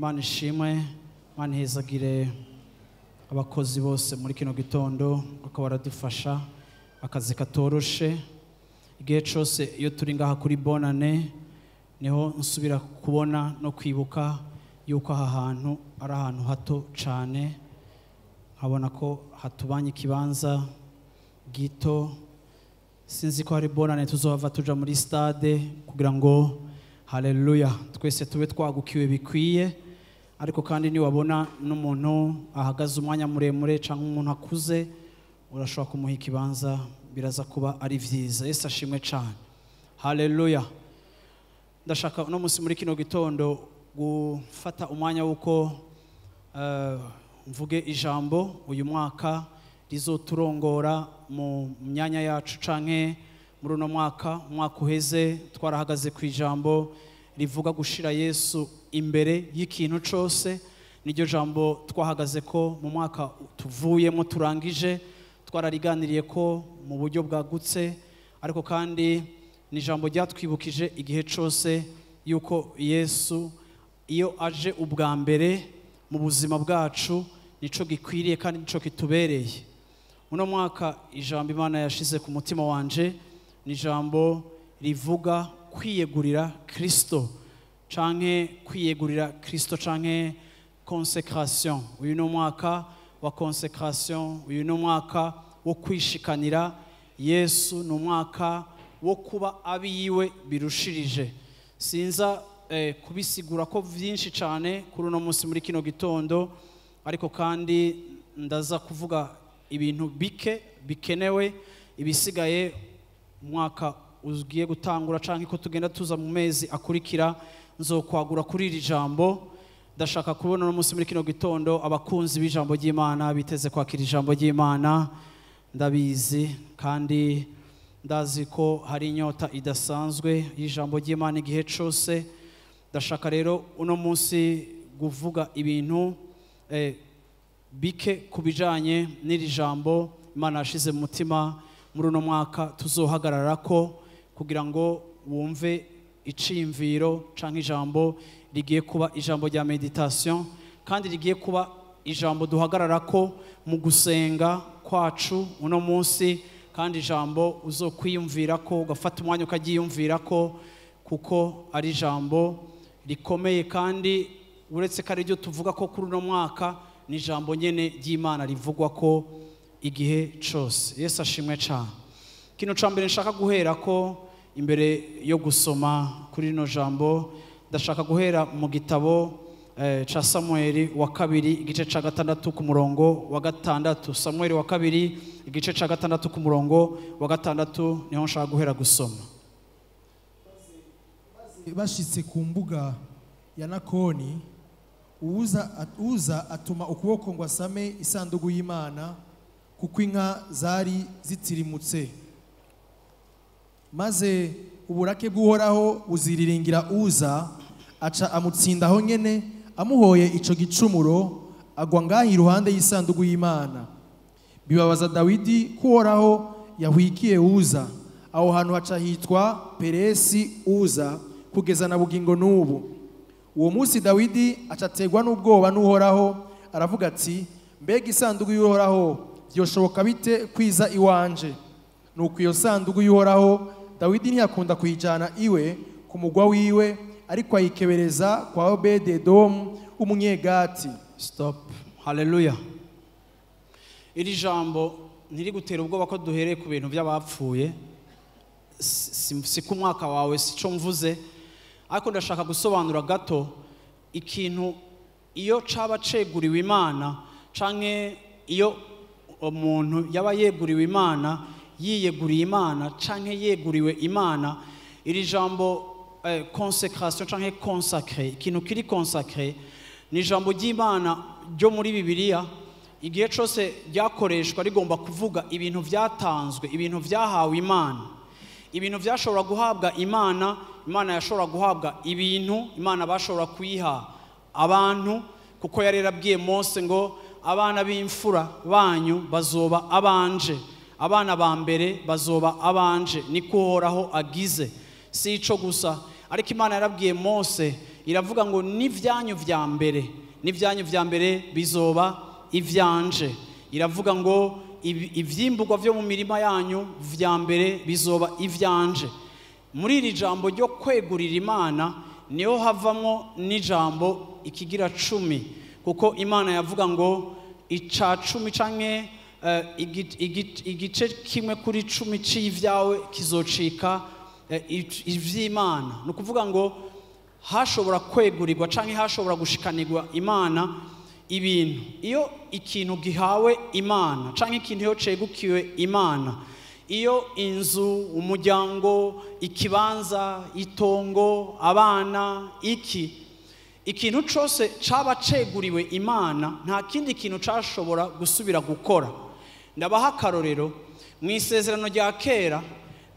Imana ishimwe, Imana ihezagire abakozi bose muri kino gitondo kuko baradufasha akazi katoroshe. Igihe cyose iyo turi ngaha kuri bonane niho nsubira kubona no kwibuka yuko aha hantu ari ahantu hato cyane, nkabona ko hatubanye ikibanza gito. Sinzi ko hari bonane tuzohava tuja muri stade kugira ngo haleluya twese tube twagukiwe bikwiye. Ariko kandi niwabona n'umuntu ahagaze umwanya muremure cyangwa umuntu akuze, urashobora kumuha ikibanza, biraza kuba ari vyiza. Yesu ashimwe cyane, haleluya. Ndashaka uno munsi muri kino gitondo gufata umwanya wuko mvuge ijambo uyu mwaka rizoturongora mu myanya yacu canke muri uno mwaka. Umwaka uheze twarahagaze ku ijambo rivuga gushira Yesu imbere y'ikintu cose. Niryo jambo twahagaze ko mu mwaka tuvuyemo turangije, twarariganiriye ko mu buryo bwagutse, ariko kandi ni ijambo ryatwibukije igihe cose yuko Yesu iyo aje ubwa mbere mu buzima bwacu nico gikwiriye kandi nico kitubereye. Uno mwaka ijambo Imana yashize ku mutima wanje ni ijambo rivuga kwiyegurira Kristo canke kwiyegurira Kristo canke consecration. Uyu ni umwaka wa consecration, uyu ni umwaka wo kwishikanira Yesu, ni umwaka wo kuba abiwe birushirije. Sinza kubisigura ko vyinshi cane kuri uno munsi muri kino gitondo, ariko kandi ndaza kuvuga ibintu bike bikenewe. Ibisigaye umwaka ugiye gutangura canke ko tugenda tuza mu mezi akurikira nzokwagura kuri iri jambo. Ndashaka kubona uno munsi muri kino gitondo abakunzi b'ijambo ry'Imana biteze kwakira ijambo ry'Imana. Ndabizi kandi ndazi ko hari inyota idasanzwe y'ijambo ry'Imana igihe cose. Ndashaka rero uno munsi kuvuga ibintu bike kubijanye n'iri jambo Imana yashize mu mutima muri uno mwaka tuzohagarara ko, kugira ngo wumve iciyumviro canke ijambo rigiye kuba ijambo rya meditation, kandi rigiye kuba ijambo duhagarara ko mu gusenga kwacu uno munsi, kandi ijambo uzokwiyumvira ko ugafata umwanya ukagiyumvira ko, kuko ari ijambo rikomeye. Kandi uretse ko ari ryo tuvuga ko kuri uno mwaka, ni ijambo nyene ry'Imana rivugwa ko igihe cose. Yesu ashimwe cyane. Kino ca mbere nshaka guhera ko imbere yo gusoma kuri rino jambo, ndashaka guhera mu gitabo ca Samueli wa kabiri igice ca 6 ku murongo wa 6. Samueli wa kabiri igice ca 6 ku murongo wa 6 niho nshaka guhera gusoma. Bashitse ku mbuga ya Nakoni, Uza atuma ukuboko ngo asame isanduku y'Imana, kuko inka zari zitirimutse. Maze uburake bw'Uhoraho buziriringira Uza, aca amutsindaho nyene, amuhoye ico gicumuro, agwa ngaho iruhande y'isanduku y'Imana. Bibabaza Dawidi ko Uhoraho yahwikiye Uza. Aho hantu haca hitwa Peresi Uza kugeza na bugingo n'ubu. Uwo munsi Dawidi acategwa n'ubwoba n'Uhoraho, aravuga ati: mbega isanduku y'Uhoraho byoshoboka bite kwiza iwanje? Nuko iyo sanduku y'Uhoraho Dawidi ntiyakunda kuyijana iwe ku mugwa wiwe, ariko ayikebereza kwa Obededomu w'umunyegati. Stop. Haleluya. Iri jambo ntiri gutera ubwoba ko duhereye ku bintu by'abapfuye, si ku mwaka wawe, si cyo mvuze, ariko ndashaka gusobanura gato ikintu iyo caba ceguriwe Imana canke iyo umuntu yaba yeguriwe Imana, yiyeguriye Imana canke yeguriwe Imana. Iri jambo consecration canke consacré, ikintu kiri consacré ni ijambo ry'Imana ryo muri Bibiliya. Igihe cose ryakoreshwa rigomba kuvuga ibintu vyatanzwe, ibintu vyahawe Imana, ibintu vyashobora guhabwa Imana. Imana yashobora guhabwa ibintu, Imana bashobora kuyiha abantu, kuko yari yarabwiye Mose ngo abana b'imfura banyu bazoba abanje, abana ba mbere bazoba abanje, niko Uhoraho agize. Si ico gusa, ariko Imana yarabwiye Mose Iravuga ngo n'ivyanyu vya mbere, n'ivyanyu vya mbere bizoba ivyanje. Iravuga ngo ivyimburwa vyo mu mirima yanyu vya mbere bizoba ivyanje. Muri iri jambo ryo kwegurira Imana niho havamwo n'ijambo ikigira 10, kuko Imana yavuga ngo ica 10 canke igice kimwe kuri 10 c'ivyawe kizocika ivy'Imana. Ni ukuvuga ngo hashobora kwegurirwa canke hashobora gushikanirwa Imana ibintu. Iyo ikintu gihawe Imana canke ikintu iyo cegukiwe Imana, iyo inzu, umuryango, ikibanza, itongo, abana, ikintu cose caba ceguriwe Imana, nta kindi kintu cashobora gusubira gukora. Ndabaha akarorero, mu isezerano rya kera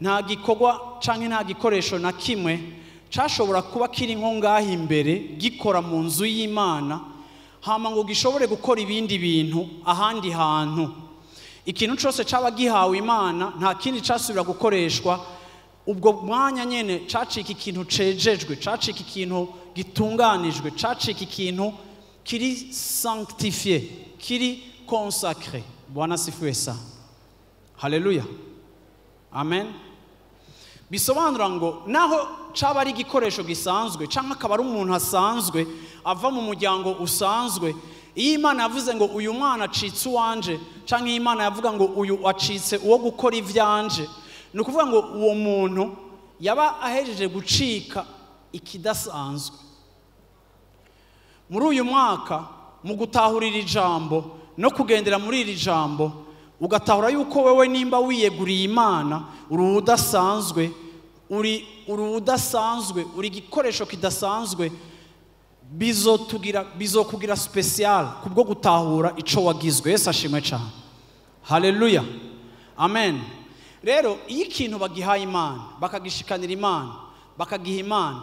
nta gikorwa canke nta gikoresho na kimwe cashobora kuba kiri nko ngaha imbere gikora mu nzu y'Imana, hama ngo gishobore gukora ibindi bintu ahandi hantu. Ikintu cose caba gihawe Imana nta kindi casubira gukoreshwa. Ubwo mwanya nyene cacika ikintu cejejwe, cacika ikintu gitunganijwe, cacika ikintu kiri sanctifié, kiri consacré. Bwana sifiwe sana. Haleluya, amen. Bisobanura ngo naho caba ari igikoresho gisanzwe canke akaba ari umuntu asanzwe ava mu muryango usanzwe, iyo Imana yavuze ngo uyu mwana acitse uwanje, canke iyo Imana yavuga ngo uyu acitse uwo gukora ivyanje, ni ukuvuga ngo uwo muntu yaba ahejeje gucika ikidasanzwe. Muri uyu mwaka, mu gutahurira ijambo no kugendera muri iri jambo, ugatahura yuko wewe nimba wiyeguriye Imana uri udasanzwe, uri udasanzwe, uri igikoresho kidasanzwe, bizokugira special kubwo gutahura ico wagizwe. Yesu ashimwe cyane. Haleluya, amen. Rero iyo ikintu bagihaye Imana, bakagishikanira Imana, bakagiha Imana,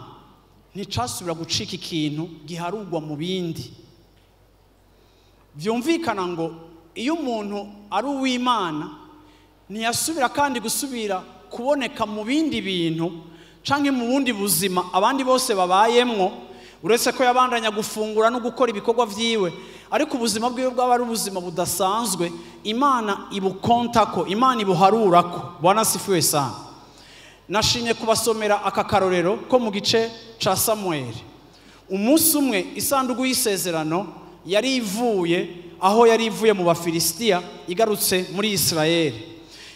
nticasubira gucika ikintu giharugwa mu bindi. Vyumvikana ngo iyo umuntu ari uw'Imana ntiyasubira kandi gusubira kuboneka mu bindi bintu canke mu bundi buzima abandi bose babayemwo, uretse ko yabandanya gufungura no gukora ibikorwa vyiwe, ariko ubuzima bwiwe bwaba ari ubuzima budasanzwe. Imana ibukontako, Imana ibuharurako. Bwana sifiwe sana. Nashimye kubasomera aka karorero ko mu gice ca Samuel. Umunsi umwe isanduku y'isezerano yari ivuye aho yari ivuye mu Bafilisitiya igarutse muri Israeli.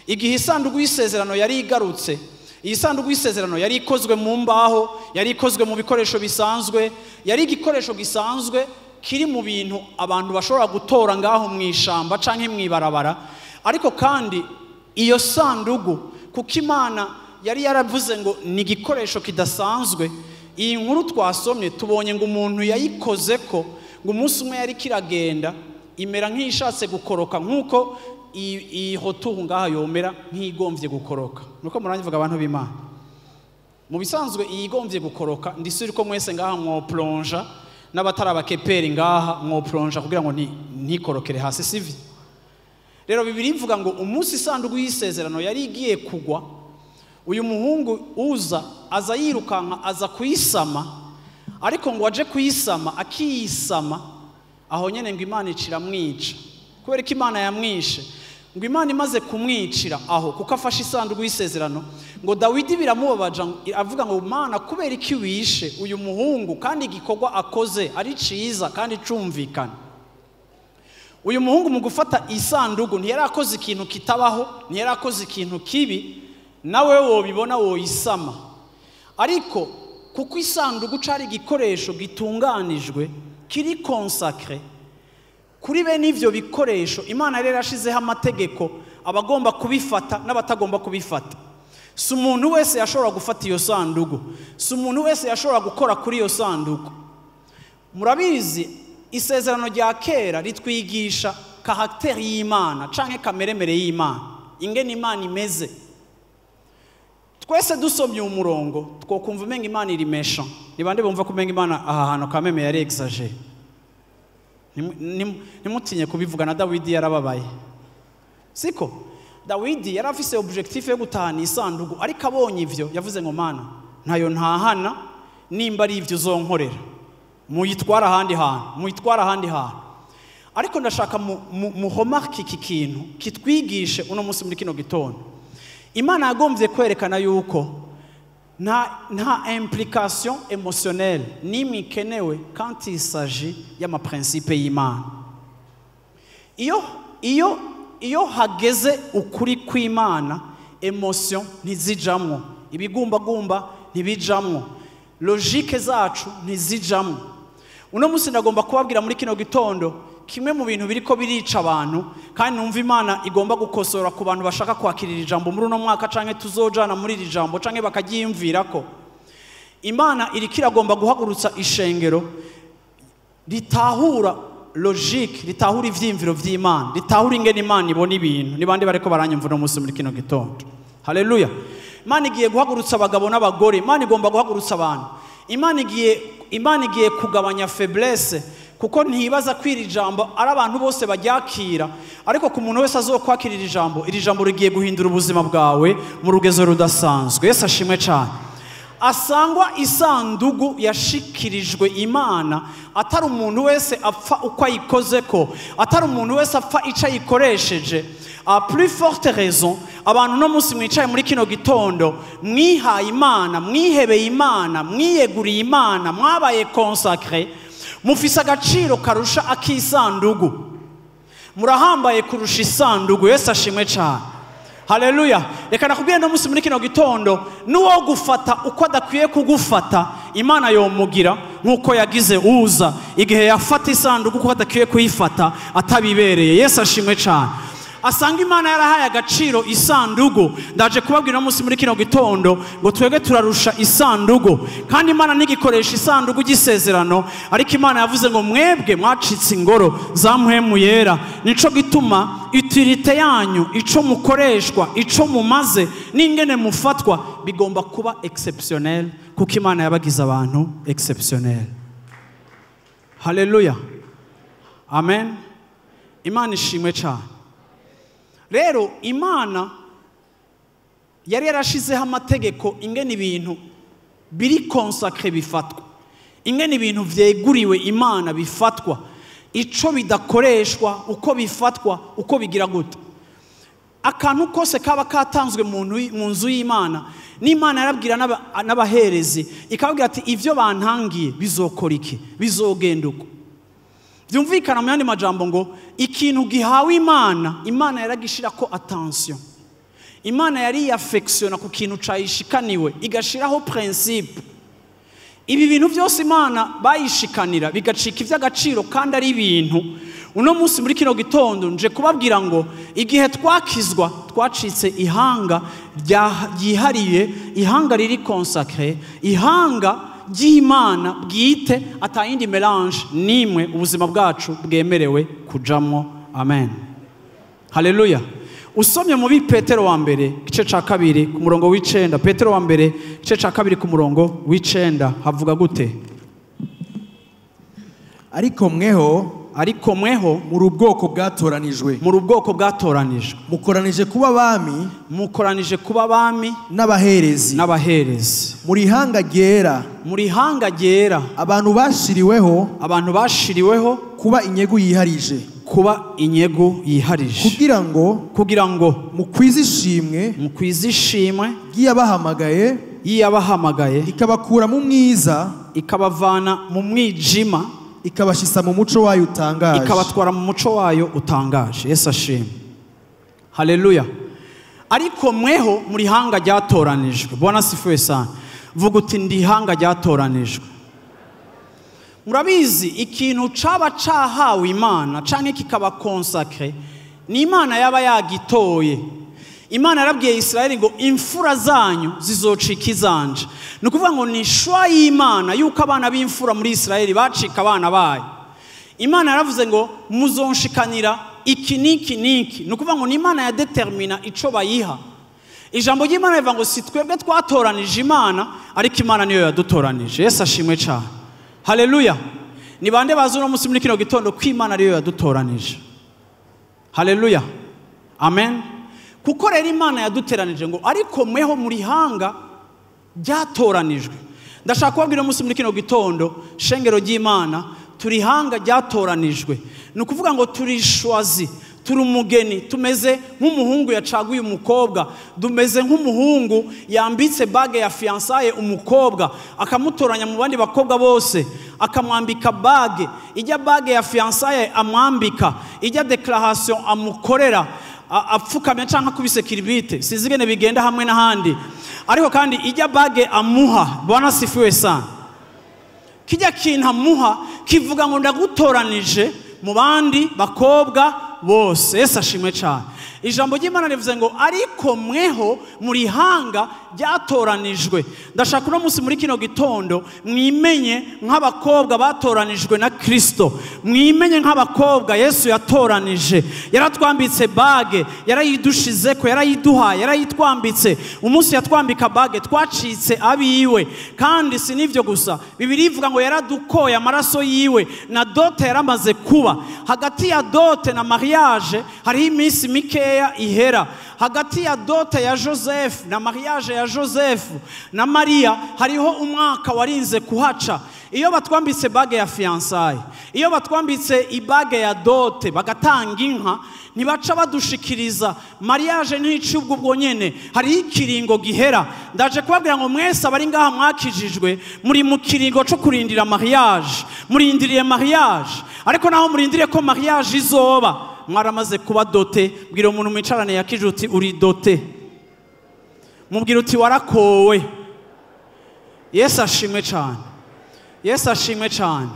Igihe isanduku y'isezerano yari igarutse, iyi sanduku y'isezerano yari ikozwe mu mbaho, yari ikozwe mu bikoresho bisanzwe, yari igikoresho gisanzwe kiri mu bintu abantu bashobora gutora ngaho mu ishamba canke mu ibarabara. Ariko kandi iyo sanduku, kuko Imana yari yaravuze ngo ni igikoresho kidasanzwe, iyi nkuru twasomye tubonye ngo umuntu yayikoze ko ngo umunsi umwe yari kiragenda imera nk'ishatse gukoroka, nkuko iyi hotu ngaha yomera nk'igomvye gukoroka. Nuko murangivuga abantu b'Imana, mu bisanzwe iyigombye gukoroka, ndisuri ko mwese ngaha mwoplonja, n'abatarabakeperi ngaha mwoplonja kugira ngo ntikorokere hasi, sivyo? Rero Bibiliya ivuga ngo umunsi isanduku y'isezerano yari igiye kugwa, uyu muhungu uza aza yirukanka aza kuyisama, ariko ngo aje kuyisama akiyisama aho nyene ngo Imana iciramwica. Kubera ko Imana yamwishe, ngo Imana imaze kumwicira aho kuko afashe isanduku y'isezerano, ngo Dawidi biramubabaja, avuga ngo Mana kubera iki wishe uyu muhungu kandi igikorwa akoze ari ciza kandi cumvikana. Uyu muhungu mu gufata isanduku ntiyarakoze ikintu kitabaho, ntiyarakoze ikintu kibi, nawe wobibona woyisama. Ariko kuko isanduku cari igikoresho gitunganijwe kiri consacré, kuri bene ivyo bikoresho Imana rero yashizeho amategeko abagomba kubifata n'abatagomba kubifata. Si umuntu wese yashobora gufata iyo sanduku, si umuntu wese yashobora gukora kuri iyo sanduku. Murabizi isezerano rya kera ritwigisha caractère y'Imana canke kameremere y'Imana, ingene Imana imeze. Twese dusomye umurongo twokumva umenga Imana iri méchant. Ni bande bumva kumenga Imana aha hantu kameme yari exagéré? Nimutinye kubivuga, na Dawidi yarababaye. Siko Dawidi yari afise objectif yo gutahana isanduku, ariko abonye ivyo yavuze ngo Mana ntayo ntahana, Nimba ari ivyo uzonkorera, muyitwara ahandi hantu, muyitwara ahandi hantu. Ariko ndashaka muhomarke iki kintu kitwigishe uno munsi muri kino gitondo. Imana yagombye kwerekana yuko nta implication émotionnelle nimwe ikenewe quand il s'agit y'amaprincipe y'Imana. Iyo hageze ukuri kw'Imana, émotion ntizijamwo, ibigumbagumba ntibijamwo, logique zacu ntizijamwo. Uno munsi ndagomba kubabwira muri kino gitondo kimwe mu bintu biriko birica abantu, kandi numva Imana igomba gukosora ku bantu bashaka kwakirira ijambo muri uno mwaka canke tuzojana muri iri jambo canke bakaryiyumvirako. Imana iriko iragomba guhagurutsa ishengero ritahura logique, ritahura ivyiyumviro vy'Imana, ritahura ingene Imana ibona ibintu. Ni bande bariko baranyumva uno munsi muri kino gitondo? Haleluya. Imana igiye guhagurutsa abagabo n'abagore, Imana igomba guhagurutsa abantu. Imana igiye kugabanya faiblesse, kuko ntibaza ko iri jambo ari abantu bose baryakira, ariko ku muntu wese azokwakira iri jambo, iri jambo rigiye guhindura ubuzima bwawe mu rugezo rudasanzwe. Yesu ashimwe cyane. Asangwa isandugu yashikirijwe Imana, atari umuntu wese apfa uko ayikoze ko, atari umuntu wese apfa ico ayikoresheje. À plus forte raison, abantu no munsi mwicaye muri kino gitondo, mwihaye Imana, mwihebeye Imana, mwiyeguriye Imana, mwabaye consacré, mufise agaciro karusha akisandugu, murahambaye kurusha isandugu. Yesu ashimwe cyane. Haleluya. Reka nakubwire no munsi muri kino gitondo, nuwo gufata uko adakwiye kugufata, Imana yomugira nkuko yagize Uza igihe yafata isandugu uko adakwiye kuyifata atabibereye. Yesu ashimwe cyane. Asanga Imana yarahaye agaciro isandugu. Ndaje kubabwira munsi muri kino gitondo ngo twebwe turarusha isandugu, kandi Imana ntigikoresha isandugu gisezerano, ariko Imana yavuze ngo mwebwe mwacitse ingoro za mpwemu yera. Nico gituma utilité yanyu, ico mukoreshwa, ico mumaze n'ingene mufatwa bigomba kuba exceptionnel, kuko Imana yabagize abantu exceptionnel. Haleluya. Amen. Imana ishimwe cyane. Rero Imana yari yarashizeho amategeko ingene ibintu biri consacré bifatwa, ingene ibintu vyeguriwe Imana bifatwa, ico bidakoreshwa, uko bifatwa, uko bigira gute. Akantu kose kaba katanzwe mu nzu y'Imana, n'Imana yarabwira n'abaherezi ikababwira ati ivyo bantangiye bizokora iki, bizogenda uko. Byumvikana mu yandi majambo ngo ikintu gihawe Imana, Imana yaragishirako attention. Imana yari affectiona ku kintu cayishikaniwe, igashiraho principe. Ibi bintu byose Imana bayishikanira bigacika ivy'agaciro kandi ari ibintu. Uno munsi muri kino gitondo nje kubabwira ngo igihe twakizwa twacitse ihanga ryihariye, ihanga riri consacré, ihanga ry'Imana bwite, atayindi mélange nimwe ubuzima bwacu bwemerewe kujamwo. Amen. Haleluya. Usomye mu Petero wa mbere igice ca 2 ku murongo w'9, Petero wa mbere igice ca 2 ku murongo w'9 havuga gute? Ariko mweho muri ubwoko bwatoranijwe, muri ubwoko bwatoranijwe, mukoranije kuba abami, mukoranije kuba abami n'abaherezi, n'abaherezi, muri ihanga ryera, muri ihanga ryera, abantu bashiriweho, abantu bashiriweho kuba inyegu yiharije, kuba inyegu yiharije, kugira ngo mukwize ishimwe, mukwize ishimwe ry'iyabahamagaye, yiyabahamagaye, ikabakura mu mwiza, ikabavana mu mwijima, ikabashisa mu muco wayo utangaje, ikabatwara mu muco wayo utangaje. Yesu ashimwe. Haleluya. Ariko mweho muri hanga ryatoranijwe. Bwana sifiwe sana. Vuga uti ndi hanga ryatoranijwe. Murabizi ikintu caba cahawe Imana canke kikaba consacré, ni Imana yaba yagitoye. Imana yarabwiye Israeli ngo imfura zanyu zizocika izanje. Ni ukuvuga ngo ni shwa y'Imana yuko abana b'imfura muri Israeli bacika abana bayo. Imana yaravuze ngo muzonshikanira iki niki niki. Ni ukuvuga ngo ni Imana yadetermina ico bayiha. Ijambo ry'Imana rivuga ngo si twebwe twatoranije Imana, ariko Imana niyo yadutoranije. Yesu ashimwe cyane. Haleluya. Ni bande bazi uno munsi muri kino gitondo ko Imana ariyo yadutoranije? Haleluya. Amen. Kuko rero Imana yaduteranije ngo ariko mweho muri hanga ryatoranijwe. Ndashaka kubabwira umunsi muri kino gitondo, shengero ry'Imana, turi hanga ryatoranijwe. Ni ukuvuga ngo turi choisi, turi umugeni, tumeze nk'umuhungu yacaguye umukobwa, tumeze nk'umuhungu yambitse bague ya fiançailles umukobwa, akamutoranya mu bandi bakobwa bose, akamwambika bague, ijya bague ya fiançailles amwambika, ijya déclaration amukorera, apfukamye canke akubise kiribite, sinzi ingene bigenda hamwe n'ahandi, ariko kandi ijya bague amuha. Bwana sifiwe sana. Kijya kintu amuha kivuga ngo ndagutoranije mu bandi bakobwa bose. Yesu ashimwe cyane. Ijambo ry'Imana rivuze ngo ariko mweho muri hanga ryatoranijwe. Ndashaka uno munsi muri kino gitondo mwimenye nk'abakobwa batoranijwe na Kristo, mwimenye nk'abakobwa Yesu yatoranije. Yaratwambitse bague, yarayidushizeko, yarayiduhaye, yarayitwambitse. Umunsi yatwambika bague twacitse abiwe. Kandi si nivyo gusa, Bibiliya ivuga ngo yaradukoye amaraso yiwe, na dote yaramaze kuba. Hagati ya dote na mariage hariho iminsi mikeya ihera. Hagati ya dote ya Joseph na mariage ya Joseph na Maria hariho umwaka warinze kuhaca. Iyo batwambitse bague ya fiançailles, iyo batwambitse ibague ya dote bagatanga inka, ntibaca badushikiriza mariage nticubwo ubwo nyene, hariho ikiringo gihera. Ndaje kubabwira ngo mwese abari ngaha mwakijijwe muri mu kiringo cyo kurindira mariage, murindiriye mariage, ariko naho murindiriye ko mariage izoba mwaramaze kuba dote. Bwira umuntu mwicarane yakije uti uri dote, mubwira uti warakowe. Yesu ashimwe cyane, Yesu ashimwe cyane.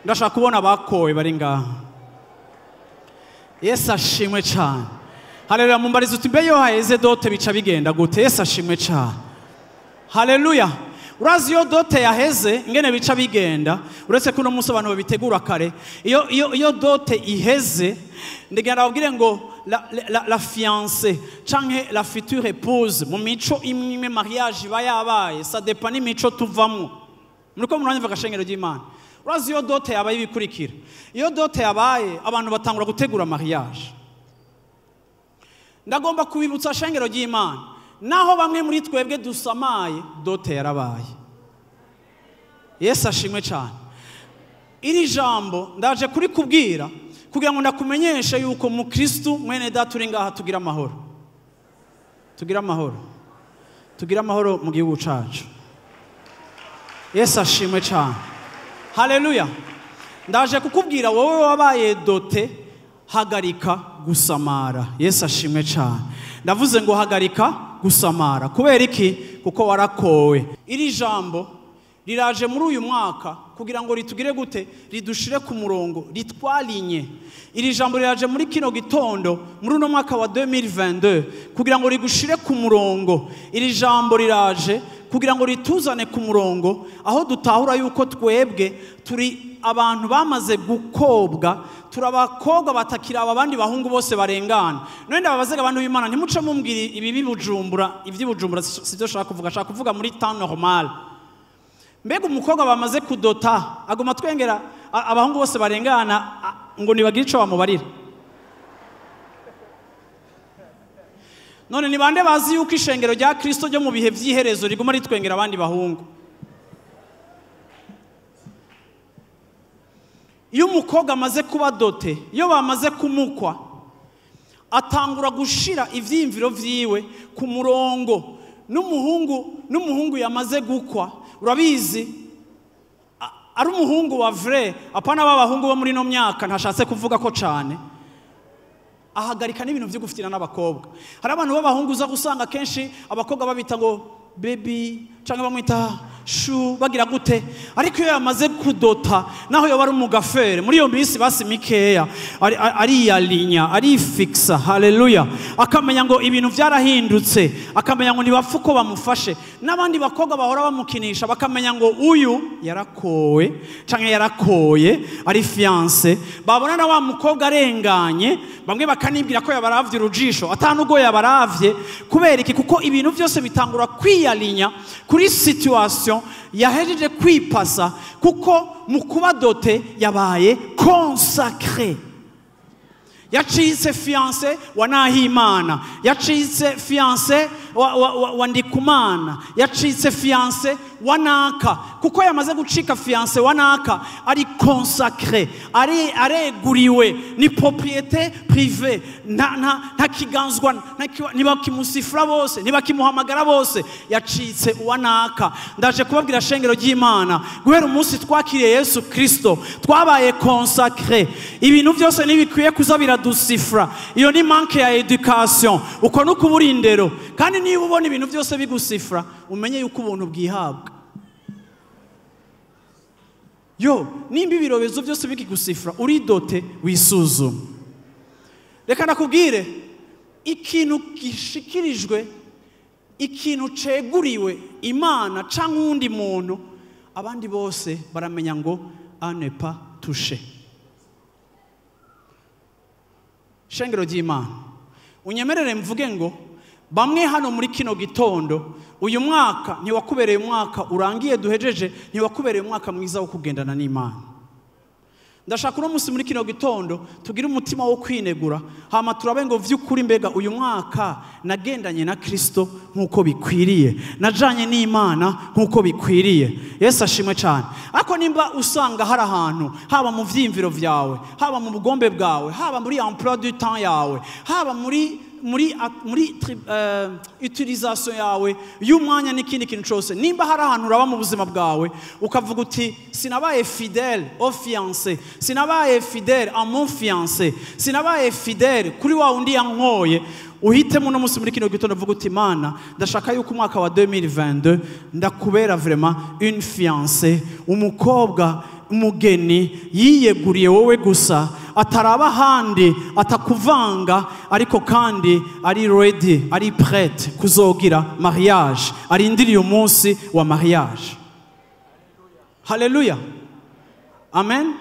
Ndashaka kubona abakowe bari ngaha. Yesu ashimwe cyane. Haleluya. Mumbariza uti mbe yo haheze dote bica bigenda gute? Yesu ashimwe cyane. Haleluya. Urazi iyo dote yaheze ingene bica bigenda, uretse ko uno munsi abantu babitegura kare. Iyo dote iheze, ndegera babwire ngo la fiancée canke la future épouse, mu mico imwe mariage iba yabaye, ça dépend n'imico tuvamo. Muriko muranyumva gashengero ry'Imana? Urazi iyo dote yabaye ibikurikira. Iyo dote yabaye abantu batangura gutegura mariage. Ndagomba kubibutsa shengero ry'Imana, naho bamwe muri twebwe dusamaye, dote yarabaye. Yesu ashimwe cyane. Iri jambo ndaje kuri kubwira kugira ngo ndakumenyeshe yuko mu Kristo mwene data uri ngaha tugira amahoro, tugira amahoro, tugira amahoro mu gihugu cacu. Yesu ashimwe cyane. Haleluya. Ndaje kukubwira wowe wabaye dote, hagarika gusamara. Yesu ashimwe cyane. Ndavuze ngo hagarika gusamara. Kubera iki? Kuko warakowe. Iri jambo riraje muri uyu mwaka kugira ngo ritugire gute, ridushire ku murongo, ritwalinye. Iri jambo riraje muri kino gitondo muri uno mwaka wa 2022 kugira ngo rigushire ku murongo. Iri jambo riraje kugira ngo rituzane ku murongo, aho dutahura yuko twebwe turi abantu bamaze gukobwa, turabakobwa batakira abandi bahungu bose barengana. None ndababazaga abantu b'Imana, ntimuce mumbwira ibi bibujumbura, iby'ibujumbura sivyo shaka kuvuga, shaka kuvuga muri temps normal. Mbega umukobwa bamaze kudota aguma twengera abahungu bose barengana ngo nibagire ico bamubarira. None ni bande bazi yuko ishengero rya Kristo ryo mu bihe vy'iherezo riguma ritwengera abandi bahungu? Iyo umukobwa amaze kuba dote, iyo bamaze kumukwa, atangura gushira ivyiyumviro vyiwe ku murongo. N'umuhungu yamaze gukwa, urabizi ari umuhungu wa vrai, apana b'abahungu bo muri no myaka ntashatse kuvuga ko cane, ahagarika n'ibintu vyo gufitira n'abakobwa. Hari abantu b'abahungu uza gusanga kenshi abakobwa babita ngo baby canke bamwita shu, bagira gute, ariko iyo yamaze kudota, naho yoba ari umugafere muri iyo minsi basi mikeya, ariyalinya, arifixa. Haleluya. Akamenya ngo ibintu vyarahindutse, akamenya ngo ntibapfa uko bamufashe. N'abandi bakobwa bahora bamukinisha bakamenya ngo uyu yarakowe canke yarakoye, ari fiancé. Babona na wa mukobwa arenganye, bamwe bakanibwira ko yabaravye urujisho, atanugo yabaravye. Kubera iki? Kuko ibintu vyose bitangura kwiyalinya kuri situation yahejeje kwipasa, kuko mu kuba dote yabaye consacré. Yacitse fiancé wa Nahimana, yacitse fiancé wa Ndikumana, yacitse fiancé wa naka. Kuko yamaze gucika fiancé wa naka, ari consacré, ari areguriwe, ni propriété privée, nta kiganzwa, ntibakimusifura bose, ntibakimuhamagara bose, yacitse uwa naka. Ndaje kubabwira shengero ry'Imana, guhera umunsi twakiriye Yesu Kristo twabaye consacré. Ibintu byose ntibikwiye kuza biradusifura. Iyo ni manque ya education, uko no kubura indero. Kandi niba ubona ibintu byose bigusifura, umenye yuko ubuntu bwihabwa. Yo, nimba ibirobezo byose bikigusifura, uridote wisuzume. Reka nakubwire, ikintu gishikirijwe, ikintu ceguriwe Imana canke uwundi muntu, abandi bose baramenya ngo à ne pas toucher. Shengero ry'Imana, unyemerere mvuge ngo bamwe hano muri kino gitondo, uyu mwaka ntiwakubereye umwaka urangiye duhejeje, ntiwakubereye umwaka mwiza wo kugendana n'Imana. Ndashaka uno munsi muri kino gitondo tugire umutima wo kwinegura, hama turabe ngo vy'ukuri mbega uyu mwaka nagendanye na Kristo nkuko bikwiriye, najanye n'Imana nkuko bikwiriye. Yesu ashimwe cyane. Ariko nimba usanga hari ahantu, haba mu vyiyumviro vyawe, haba mu bugombe bwawe, haba muri emploi du temps yawe, haba muri utilisation yawe y'umwanya n'ikindi kintu cyose, nimba hari ahantu uraba mu buzima bwawe ukavuga uti sinabaye fidèle au fiancé, sinabaye fidèle à mon fiancé, sinabaye fidèle kuri wa undi yankoye, uhitemo uno munsi muri kino gitondo uvuga uti Mana, ndashaka yuko umwaka wa 2022 ndakubera vraiment une fiancée, umukobwa, umugeni yiyeguriye wowe gusa, ataraba ahandi, atakuvanga, ariko kandi ari ready, ari prête kuzogira mariage, arindiriye umunsi wa mariage. Haleluya, amen.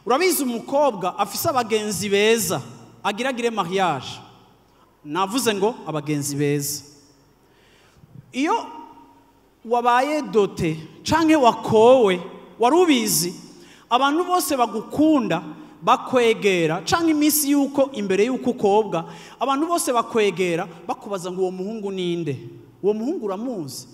Urabizi umukobwa afise abagenzi beza agiragire mariage, navuze ngo abagenzi beza. Iyo wabaye dote canke wakowe, warubizi abantu bose bagukunda bakwegera, canke iminsi yuko imbere yuko ukobwa abantu bose bakwegera bakubaza ngo uwo muhungu ninde, uwo muhungu uramuzi.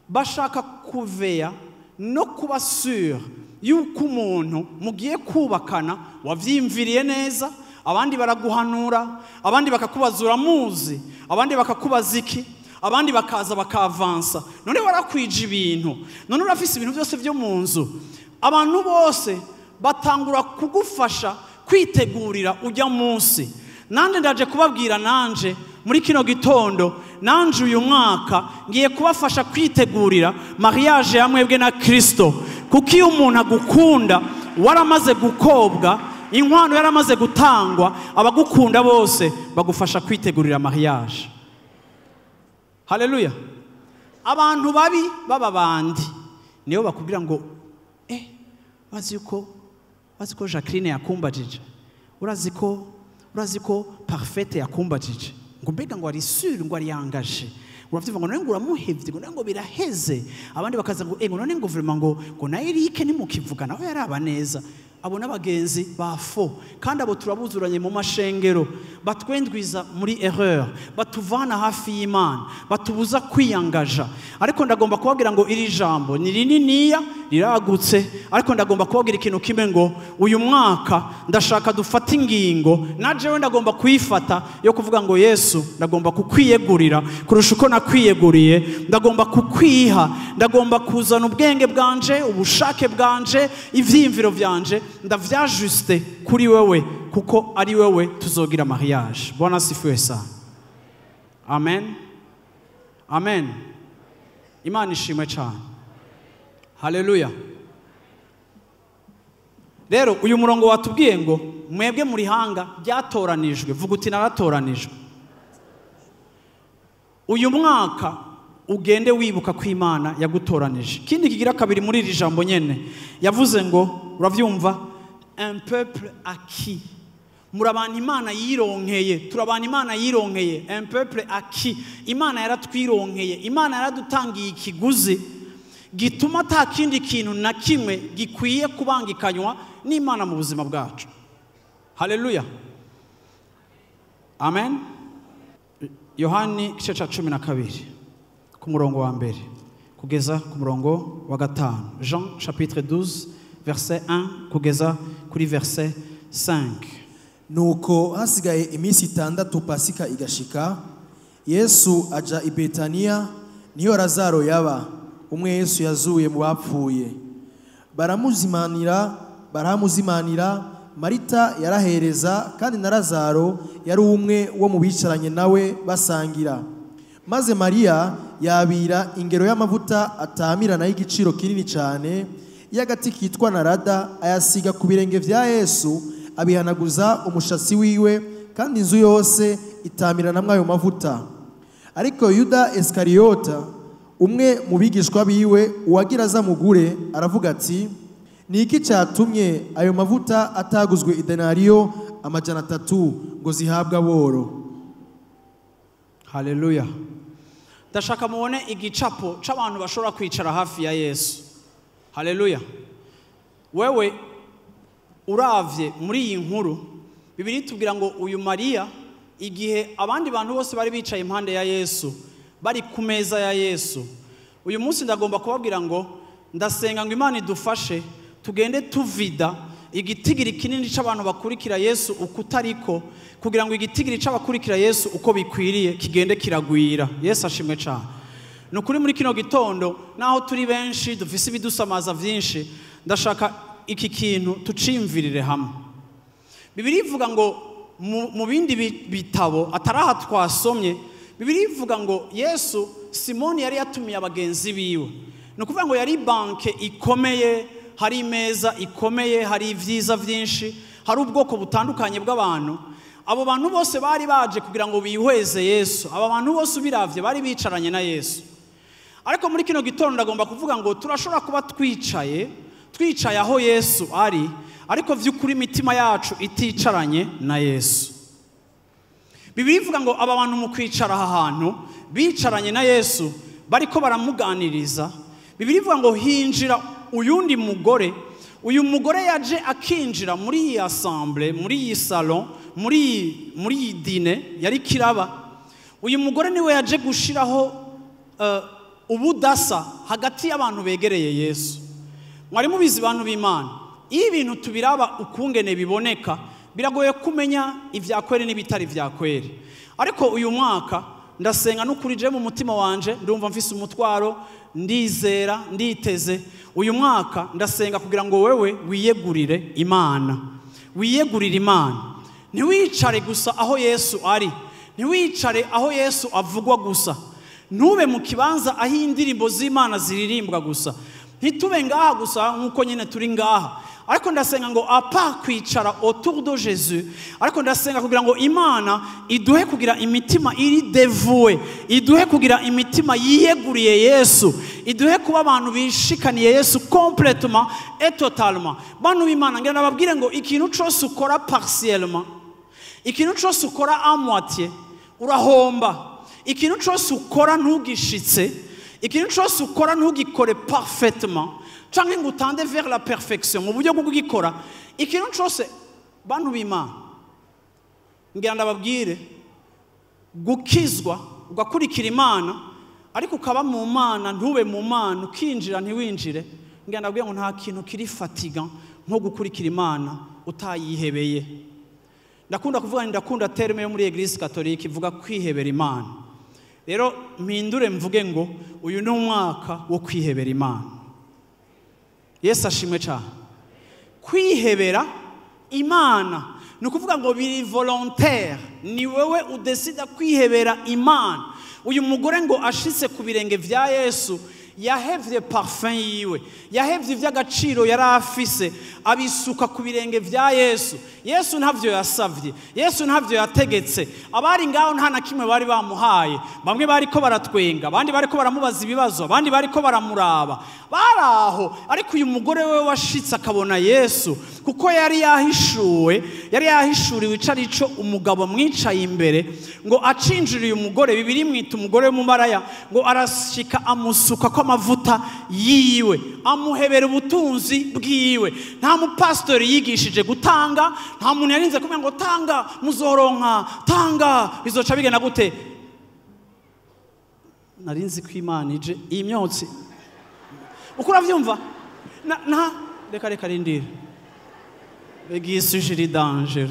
Bashaka kuveya no kuba sûr yuko umuntu mugiye kubakana wavyimviriye neza. Abandi baraguhanura, abandi bakakubaza uramuzi, abandi bakakubaza iki, abandi bakaza bakavansa, none warakwije ibintu, none urafise ibintu byose byo mu nzu. Abantu bose batangura kugufasha kwitegurira ujya munsi. Nanje ndaje kubabwira, nanje muri kino gitondo, nanje uyu mwaka ngiye kubafasha kwitegurira mariage ya mwebwe na Kristo. Kuko iyo umuntu agukunda waramaze gukobwa, inkwano yaramaze gutangwa, abagukunda bose bagufasha kwitegurira mariage. Haleluya. Abantu babi baba bandi niyo bakubwira ngo bazi ko Jacqueline yakumbajije, urazi ko Parfaite yakumbajije, ngo mbega ngo ari sûr, ngo ari yangaje, uravyumva ngo none ngo uramuhevye, ngo none ngo biraheze. Abandi bakaza ngo ngo none ngo vraiment ngo na Eric nimukivuga nawe yaraba neza. Abo n'abagenzi ba fo, kandi abo turabuzuranye mu mashengero, batwendwiza muri erreur, batuvana hafi y'Imana, batubuza kwiyangaja. Ariko ndagomba kubabwira ngo iri jambo ni rininiya, riragutse, ariko ndagomba kubabwira ikintu kimwe ngo uyu mwaka ndashaka dufate ingingo, na jewe ndagomba kuyifata yo kuvuga ngo Yesu ndagomba kukwiyegurira kurusha uko nakwiyeguriye, ndagomba kukwiha, ndagomba kuzana ubwenge bwanje, ubushake bwanje, ivyiyumviro vyanje, ndavyajuste kuri wewe, kuko ari wewe tuzogira mariage. Bwana asifiwe sana. Amen, amen. Imana ishimwe cyane. Haleluya. Rero uyu murongo watubwiye ngo mwebwe muri hanga byatoranijwe, vuga uti naratoranijwe. Uyu mwaka ugende wibuka ko Imana yagutoranije. Kindi kigira kabiri muri iri jambo nyene yavuze ngo uravyumva, un peuple acquis. Murabana Imana yironkeye, turabana Imana yironkeye, un peuple acquis. Imana yaratwironkeye, Imana yaradutangiye ikiguzi gituma ata kindi kintu na kimwe gikwiye kubangikanywa n'Imana mu buzima bwacu. Haleluya, amen. Yohani igice ca 12 ku murongo wa mbere kugeza ku murongo wa 5. Jean chapitre 12 verset 1 kugeza kuri verset 5. Nuko hasigaye iminsi 6 Pasika igashika, Yesu aja i Betaniya, niyo Lazaro yaba, umwe Yesu yazuye mu bapfuye. Baramuzimanira, Marita yarahereza, kandi na Lazaro yari umwe wo mu bicaranye nawe basangira. Maze Mariya yabira ingero y'amavuta atamirana y'igiciro kinini cyane y'agati kitwa narada, ayasiga ku birenge vya Yesu, abihanaguza umushatsi wiwe, kandi inzu yose itamirana ayo mavuta. Ariko Yuda Iskariyota, umwe mu bigishwa biwe, uwagira azamugure, aravuga ati: ni iki cyatumye ayo mavuta ataguzwe idenariyo 300 ngo zihabwe aboro? Haleluya. Ndashaka mubone igicapo c'abantu bashobora kwicara hafi ya Yesu. Haleluya. Wewe uravye muri iyi nkuru, Bibiliya itubwira ngo uyu Mariya, igihe abandi bantu bose bari bicaye impande ya Yesu, bari ku meza ya Yesu. Uyu munsi ndagomba kubabwira ngo ndasenga ngo Imana idufashe tugende tuvida igitigiri kinini c'abantu bakurikira Yesu ukutariko, kugira ngo igitigiri c'abakurikira Yesu uko bikwiriye kigende kiragwira. Yesu ashimwe cyane. Nukuri muri kino gitondo, naho turi benshi dufise ibidusamaza vyinshi, ndashaka iki kintu tucimvirire hamwe. Bibiliya ivuga ngo mu bindi bitabo ataraha twasomye, Bibiliya ivuga ngo Yesu Simoni yari yatumiye abagenzi biwe. Ni ukuvuga ngo yari banke ikomeye, hari imeza ikomeye, hari ivyiza vyinshi, hari ubwoko butandukanye bw'abantu. Abo bantu bose bari baje kugira ngo bihweze Yesu. Aba bantu bose ubiravye bari bicaranye na Yesu. Ariko muri kino gitondo ndagomba kuvuga ngo turashobora kuba twicaye aho Yesu ari, ariko vy'ukuri imitima yacu iticaranye na Yesu. Bibiliya ivuga ngo aba bantu mu kwicara aha hantu bicaranye na Yesu, bariko baramuganiriza. Bibiliya ivuga ngo hinjira uyundi mugore. Uyu mugore yaje akinjira muri iyi assemblée, muri iyi salon, muri iyi dîner yari kiraba. Uyu mugore niwe yaje gushiraho ubudasa hagati y'abantu begereye Yesu. Mwari mubizi bantu b'Imana, iyo ibintu tubiraba ukungene biboneka, biragoye kumenya ivyakwere n'ibitari vyakwere. Ariko uyu mwaka ndasenga n'ukuri je mu mutima wanje ndumva mfise umutwaro, ndizera, nditeze. Uyu mwaka ndasenga kugira ngo wewe wiyegurire Imana. Wiyegurire Imana. Ntiwicare gusa aho Yesu ari, ntiwicare aho Yesu avugwa gusa. Ntube mu kibanza aho indirimbo z'Imana ziririmbwa gusa. Ntitube ngaha gusa nkuko nyine turi ngaha. Ariko ndasenga ngo apa kwicara autour de Jésus, ariko ndasenga kugira ngo Imana iduhe kugira imitima iri dévouée, iduhe kugira imitima yiyeguriye Yesu, iduhe kuba abantu bishikaniye Yesu complètement et totalement. Bantu b'Imana, ngira nababwire ngo ikintu cyose ukora partiellement, ikintu cyose ukora à moitié, urahomba. Ikintu cyose ukora ntugishitse, ikintu cyose ukora ntugikore parfaitement, canke ngo utande vers la perfection mu buryo bwo kugikora. Ikintu cyose, bantu b'Imana, ngira ndababwire, gukizwa ugakurikira Imana ariko ukaba mu Mana ntube mu Mana, ukinjira ntiwinjire, ngira ndababwire ngo nta kintu kiri fatigant nko gukurikira Imana utayihebeye. Ndakunda kuvuga, ndakunda terme yo muri Eglise Catholique ivuga kwihebera Imana. Rero mpindure mvuge ngo uyu ni umwaka wo kwihebera Imana. Yesu ashimwe cyane. Kwihebera Imana ni ukuvuga ngo biri volontaire, ni wewe udesida kwihebera Imana. Uyu mugore ngo ashitse ku birenge vya Yesu, yahevye parfum yiwe, yahevye ivy'agaciro yari afise, abisuka ku birenge vya Yesu. Yesu ntavyo yasavye, Yesu ntavyo yategetse. Abari ngaho nta na kimwe bari bamuhaye. Bamwe bariko baratwenga, abandi bariko baramubaza ibibazo, abandi bariko baramuraba, bari aho. Ariko uyu mugore we washitse akabona Yesu, kuko yari yahishuwe, yari yahishuriwe ico arico umugabo amwicaye imbere, ngo acinjiriye umugore. Bibiliya imwita umugore w'umumaraya, ngo arashika amusuka ko amavuta yiwe, amuhebera ubutunzi bwiwe. Nta mupastori yigishije gutanga, nta muntu yarinze kumenya ngo tanga muzoronka, tanga bizoca bigenda gute. Narinzi ko Imana ije iyi myotsi. Uko uravyumva? Na reka rindira. Begisuje iri danger.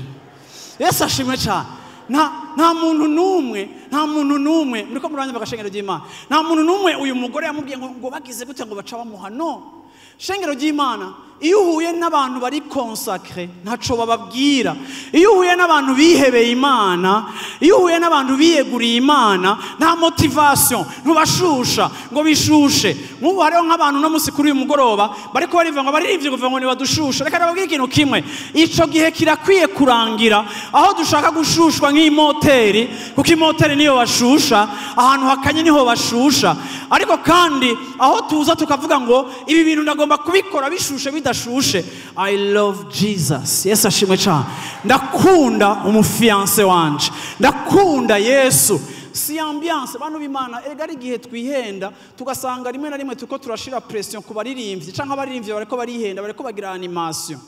Yesu ashimwe cyane. Nta muntu n'umwe, nta muntu n'umwe muriko muranya bagashengero ry'Imana. Nta muntu n'umwe uyu mugore yamubwiye ngo bagize gute ngo baca bamuha. No. Shengero ry'Imana, iyo uhuye n'abantu bari consacré ntaco bababwira. Iyo uhuye n'abantu bihebeye Imana, iyo uhuye n'abantu biyeguriye Imana, nta motivation, ntubashusha ngo bishushe. Nk'ubu hariho nk'abantu no musi kuri uyu mugoroba bariko bariva ngo barivye kuva ngo nibadushusha. Reka nababwire ikintu kimwe, ico gihe kirakwiye kurangira aho dushaka gushushwa nk'imoteri, kuko imoteri niyo bashusha, ahantu hakanye niho bashusha. Ariko kandi aho tuza tukavuga ngo ibi bintu ndagomba kubikora bishushe bidashushe. I love Jesus. Yesu ashimwe cyane. Ndakunda umufiance wanje, ndakunda Yesu. Si ambiance bantu b'Imana, erega ari igihe twihenda tugasanga rimwe na rimwe tuko turashira pression ku baririmbyi canke abaririmbyi bariko barihenda, bariko bagira animation.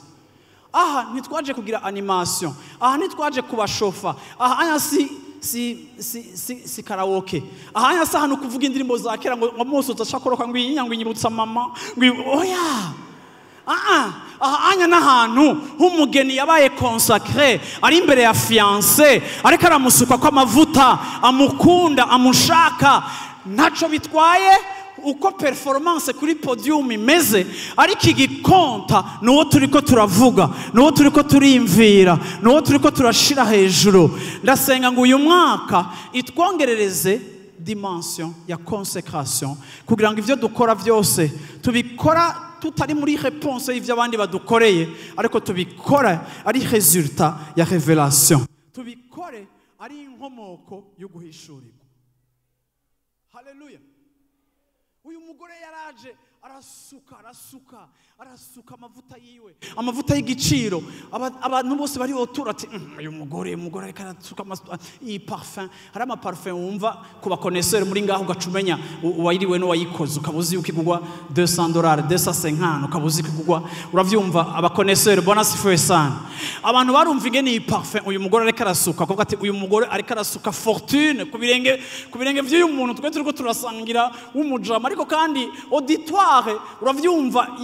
Aha ntitwaje kugira animation, aha ntitwaje kubashofa, aha si karaoke, aha si ahantu kuvuga indirimbo za kera ngo mose udashakoroka ngo iyi ngo inyibutsa mama ngo oya. Aha anya n'ahantu h'umugeni yabaye consacré, ari imbere ya fiancé, ariko aramusuka ko amavuta, amukunda, amushaka, ntaco bitwaye uko performance kuri podium imeze, ariko igikonta nuwo turiko turavuga, nuwo turiko turimvira, nuwo turiko turashira hejuru. Ndasenga ngo uyu mwaka itwongerereze dimension ya consecration, kugira ngo ivyo dukora vyose tubikora tutari muri réponse y'ivyo abandi badukoreye, ariko tubikora ari résultat ya révélation, tubikore ari inkomoko yo guhishurirwa. Haleluya. Uyu mugore yaraje arasuka arasuka arasuka amavuta yiwe, amavuta y'igiciro. Abantu bose bari otura ati uyu mugore ariko arasuka iyi parfum. Hari ama parfum wumva ku bakoneseri muri ngaho ugacumenya uwayiriwe n'uwayikoze, ukabuzi yuko igugwa $200, 250, ukabuzi kugugwa. Uravyumva abakoneseri, bona sifuwe sana. Abantu barumva ingene iyi parfum uyu mugore ariko arasuka, kuvuga ati uyu mugore ariko arasuka fortune ku birenge vy'uyu muntu twe turiko turasangira w'umujama. Ariko kandi auditoire uravyumva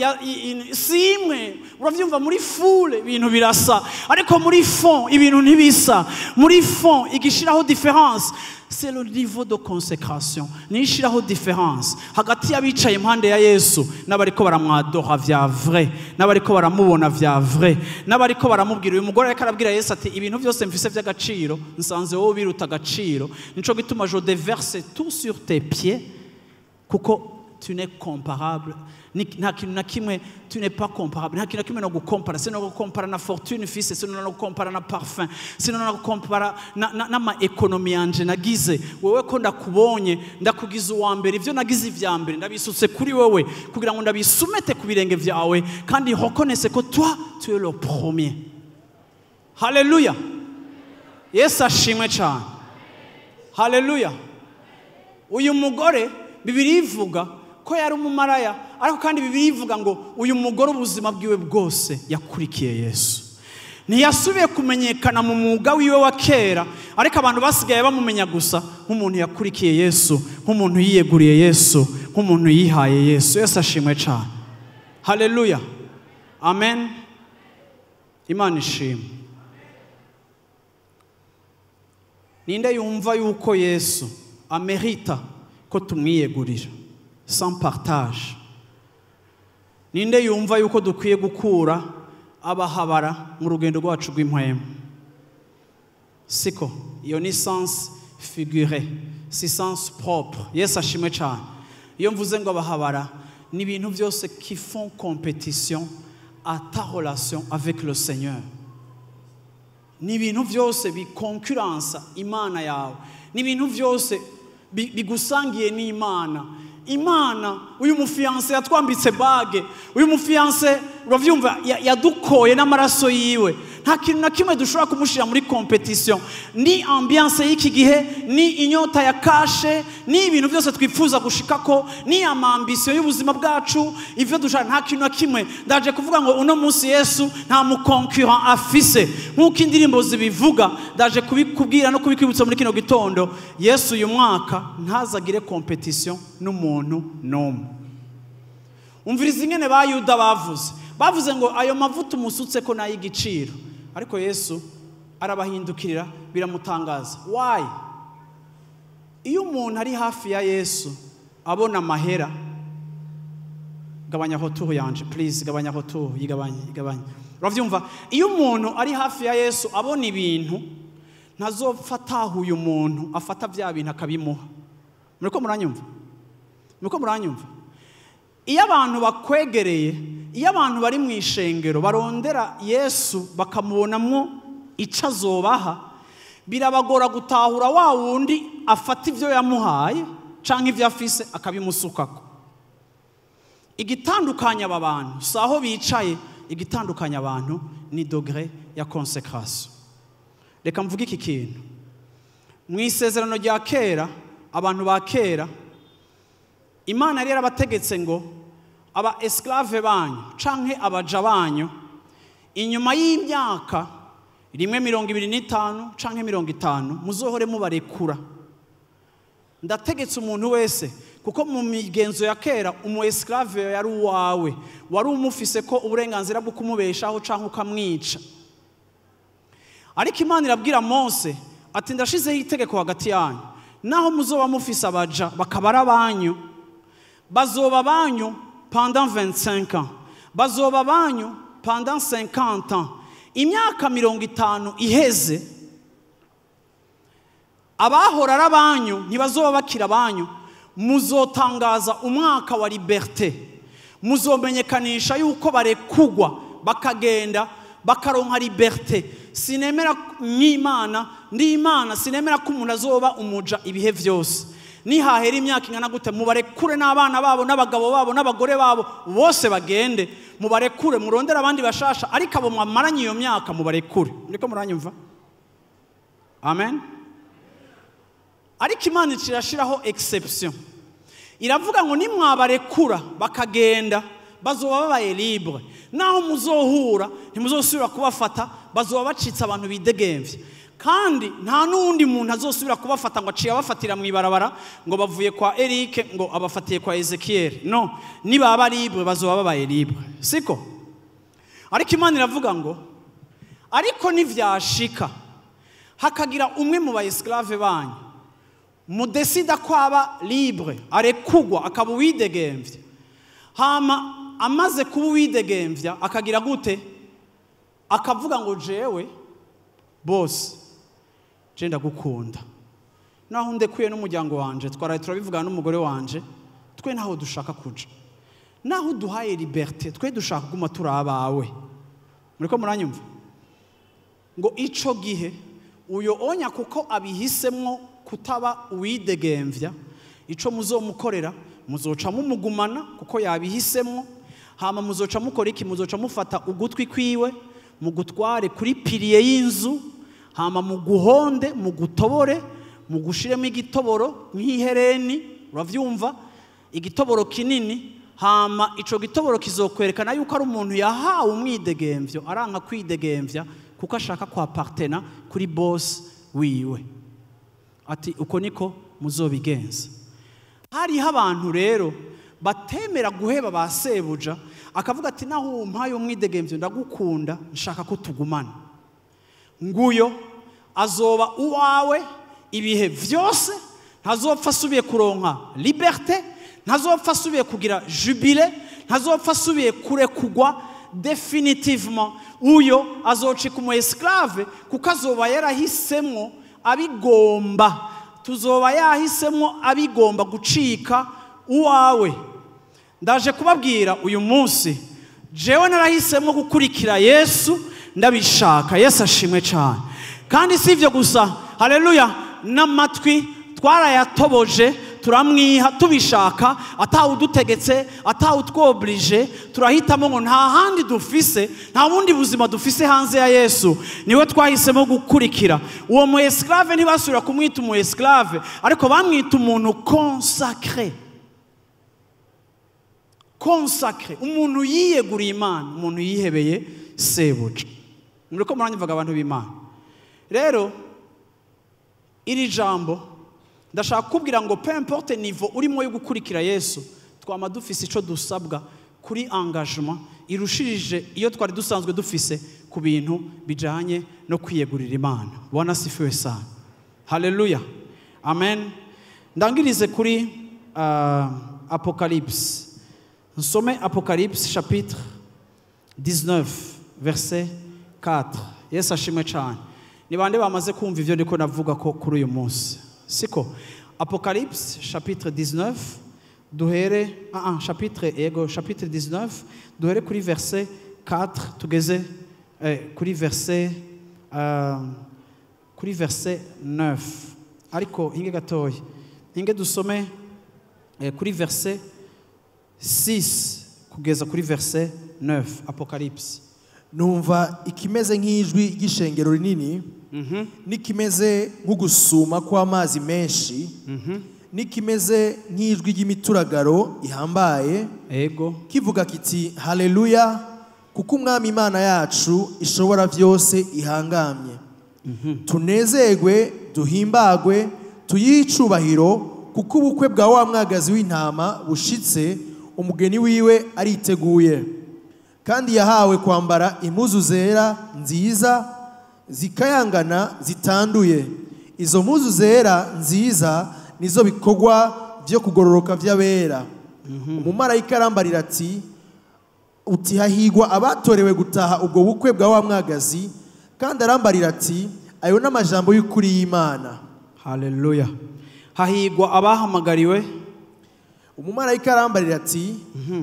si imwe, uravyumva muri foule ibintu birasa, ariko muri fond ibintu ntibisa. Muri fond igishiraho différence, c'est le niveau de consécration. Nishiraho différence hagati y'abicaye impande ya Yesu n'abariko baramwadora vya vrai, n'abariko baramubona vya vrai, n'abariko baramubwira. Uyu mugore ariko arabwira Yesu ati ibintu byose mfise vy'agaciro nsanze wowe biruta agaciro, nico gituma je déverse tout sur tes pieds, kuko tu n'es comparable. Tu n'es pas comparable. Nta kintu na kimwe no gukompara, sino gukompara na fortune fils, sino no gukompara na parfum, sino no gukompara n'ama economy yanje nagize. Wewe ko ndakubonye, ndakugize uwa mbere, ivyo nagize ivya mbere ndabisutse kuri wewe kugira ngo ndabisumete ku birenge vyawe, kandi reconnaisse que toi tu es le premier. Haleluya. Yesu ashimwe cyane. Haleluya. Uyu mugore Bibiliya ivuga ko yari umumaraya, ariko kandi Bibiliya ivuga ngo uyu mugore ubuzima bwiwe bwose yakurikiye Yesu. Ntiyasubiye kumenyekana mu mwuga wiwe wa kera, ariko abantu basigaye bamumenya gusa nk'umuntu yakurikiye Yesu, nk'umuntu yiyeguriye Yesu, nk'umuntu yihaye Yesu. Yesu ashimwe cyane. Haleluya. Amen. Imana ishimwe. Ninde yumva yuko Yesu amerita ko tumwiyegurira sans partage? Ninde yumva yuko dukwiye gukura abahabara mu rugendo rwacu rw'impwemu? Siko iyo ni sens figuré, si sens propre. Yesu ashimwe cyane. Iyo mvuze ngo abahabara ni ibintu byose qui font compétition à ta relation avec le Seigneur. Ni ibintu byose bikonkuransa Imana yawe, ni ibintu byose bigusangiye n'Imana. Imana, uyu mufiance yatwambitse bague, uyu mufiance uravyumva yadukoye n'amaraso yiwe. Nta kintu na kimwe dushobora kumushira muri competition, ni ambiance y'iki gihe, ni inyota ya kashe, ni ibintu byose twifuza gushikako, ni amambition y'ubuzima bwacu, ivyo dushaka. Nta kintu na kimwe. Ndaje kuvuga ngo uno munsi Yesu nta mu concurrent afise, nkuko indirimbo zibivuga. Ndaje kubikubwira no kubikwibutsa muri kino gitondo, Yesu uyu mwaka ntazagire competition n'umuntu n'umwe. Umviriza ingene ba Yuda bavuze ngo ayo mavuta umusutse ko nayo igiciro. Ariko Yesu arabahindukirira, biramutangaza. Why? Iyo umuntu ari hafi ya Yesu abona amahera, gabanya retour yanje please, gabanya retour, yigabanye, igabanye. Uravyumva? Iyo umuntu ari hafi ya Yesu abona ibintu, ntazopfa atahuye umuntu afata vya bintu akabimuha. Muriko muranyumva? Muriko muranyumva? Iyo abantu bakwegereye, iyo abantu bari mu ishengero barondera Yesu bakamubonamwo ico azobaha, birabagora gutahura wa wundi afata ivyo yamuhaye canke ivyo afise akabimusukako. Igitandukanya aba bantu si aho bicaye, igitandukanya abantu ni degré ya consécration. Reka mvuge iki kintu. Mu isezerano rya kera, abantu ba kera, Imana yari yarabategetse ngo aba esclave banyu canke abaja banyu inyuma y'imyaka rimwe 25 canke 50 muzohore mubarekura. Ndategetse umuntu wese, kuko mu migenzo ya kera umu esclave yari uwawe, wari umufise ko uburenganzira bwo kumubeshaho canke ukamwica. Ariko Imana irabwira Mose ati ndashizeho itegeko hagati yanyu, naho muzoba mufise abaja bakaba ari abanyu, bazoba banyu pendant 25 ans, bazoba banyu pendant 50 ans. Imyaka 50 iheze, abahora ari abanyu ntibazoba bakira abanyu. Muzotangaza umwaka wa liberté, muzomenyekanisha yuko barekugwa bakagenda bakaronka liberté. Sinemera nk'Imana, ndi Imana, sinemera ko umuntu azoba umuja ibihe vyose. Nihahera imyaka ingana gute, mubarekure n'abana babo n'abagabo babo n'abagore babo bose bagende, mubarekure, murondere abandi bashasha, ariko abo mwamaranye iyo myaka mubarekure. Niko muranyumva? Amen. Ariko Imana irashiraho exception, iravuga ngo nimwabarekura bakagenda bazoba babaye libre, naho muzohura ntimuzosubira kubafata, bazoba bacitse abantu bidegemvye. Kandi nta n'undi muntu azosubira kubafata ngo aciye abafatira mu ibarabara ngo bavuye kwa Eric ngo abafatiye kwa Ezekiel. No, nibaba libre bazoba babaye libre, siko? Ariko Imana iravuga ngo ariko nivyashika hakagira umwe mu ba esclave banyu mudesida ko aba libre, arekugwa akaba uwidegemvya, hama amaze kuba uwidegemvya akagira gute? Akavuga ngo jewe boss, je ndagukunda, naho ndekuye n'umuryango wanje, twaraye turabivugana n'umugore wanje, twe naho dushaka kuja, naho duhaye liberté, twe dushaka kuguma turi abawe. Muriko muranyumva? Ngo ico gihe uyo onya kuko abihisemwo kutaba uwidegemvya, ico muzomukorera muzoca mumugumana kuko yabihisemwo, hama muzoca mukora iki? Muzoca mufata ugutwi kwiwe mugutware kuri pilier y'inzu, hama muguhonde, mugutobore, mugushiremo igitoboro nk'ihereni, uravyumva, igitoboro kinini. Hama ico gitoboro kizokwerekana yuko ari umuntu yahawe umwidegemvyo, aranka kwidegemvya kuko ashaka kwapartena kuri boss wiwe. Ati uko niko muzobigenza. Hariho abantu rero batemera guheba ba sebuja, akavuga ati naho umpaye umwidegemvyo ndagukunda, nshaka ko tugumana. Nguyo azoba uwawe ibihe vyose, ntazopfa asubiye kuronka liberté, ntazopfa asubiye kugira jubilé, ntazopfa asubiye kurekugwa définitivement. Uyo azocika umu esclave kuko azoba yarahisemwo abigomba, tuzoba yahisemwo abigomba gucika uwawe. Ndaje kubabwira uyu munsi, jewe narahisemwo gukurikira Yesu ndabishaka. Yesu ashimwe cyane. Kandi si ivyo gusa, haleluya, n'amatwi twarayatoboje turamwiha tubishaka, atawudutegetse, atawutwoblije, turahitamo ngo nta handi dufise, nta bundi buzima dufise hanze ya Yesu, niwe twahisemo gukurikira. Uwo mu esclave ntibasubira kumwita umu esclave, ariko bamwita umuntu consacré. Consacré, umuntu yiyeguriye Imana, umuntu yihebeye sebuja. Muriko muranyumvaga abantu b'Imana? Rero iri jambo ndashaka kukubwira ngo peu importe niveau urimo yo gukurikira Yesu, twama dufise ico dusabwa Kuri engagement irushirije iyo twari dusanzwe dufise ku bintu bijanye no kwiyegurira Imana. Bwana asifiwe sana. Haleluya, amen. Ndangirize kuri Apocalypse. Nsome Apocalypse chapitre 19, verset 4. Yesu ashimwe cyane. Ni bande bamaze kumva ivyo ndiko navuga ko kuri uyu munsi? Siko? Apocalypse chapitre 19, duhere chapitre, ego, chapitre 19, duhere kuri verset 4 tugeze kuri verset 9. Ariko hinge gatoya, hinge dusome kuri verset 6 kugeza kuri verset 9. Apocalypse. Numva ikimeze nk'ijwi ry'ishengero rinini, n'ikimeze nk'ugusuma kw'amazi menshi, n'ikimeze nk'ijwi ry'imituragaro ihambaye, kivuga kiti: "Haleluya, kuko Umwami Imana yacu ishobora byose ihangamye. Tunezerwe, duhimbagwe, tuyihe icubahiro, kuko ubukwe bwa wa mwagazi w'intama bushitse, umugeni wiwe ariteguye. Kandi yahawe kwambara impuzu zera nziza zikayangana zitanduye. Izo mpuzu zera nziza nizo bikorwa byo kugororoka vy'abera." Umumarayika arambarira ati: "Uti hahigwa abatorewe gutaha ubwo bukwe bwa wa mwagazi." Kandi arambarira ati: "Ayo n'amajambo y'ukuri y'Imana." Haleluya. Hahigwa abahamagariwe. Umumarayika arambarira ati: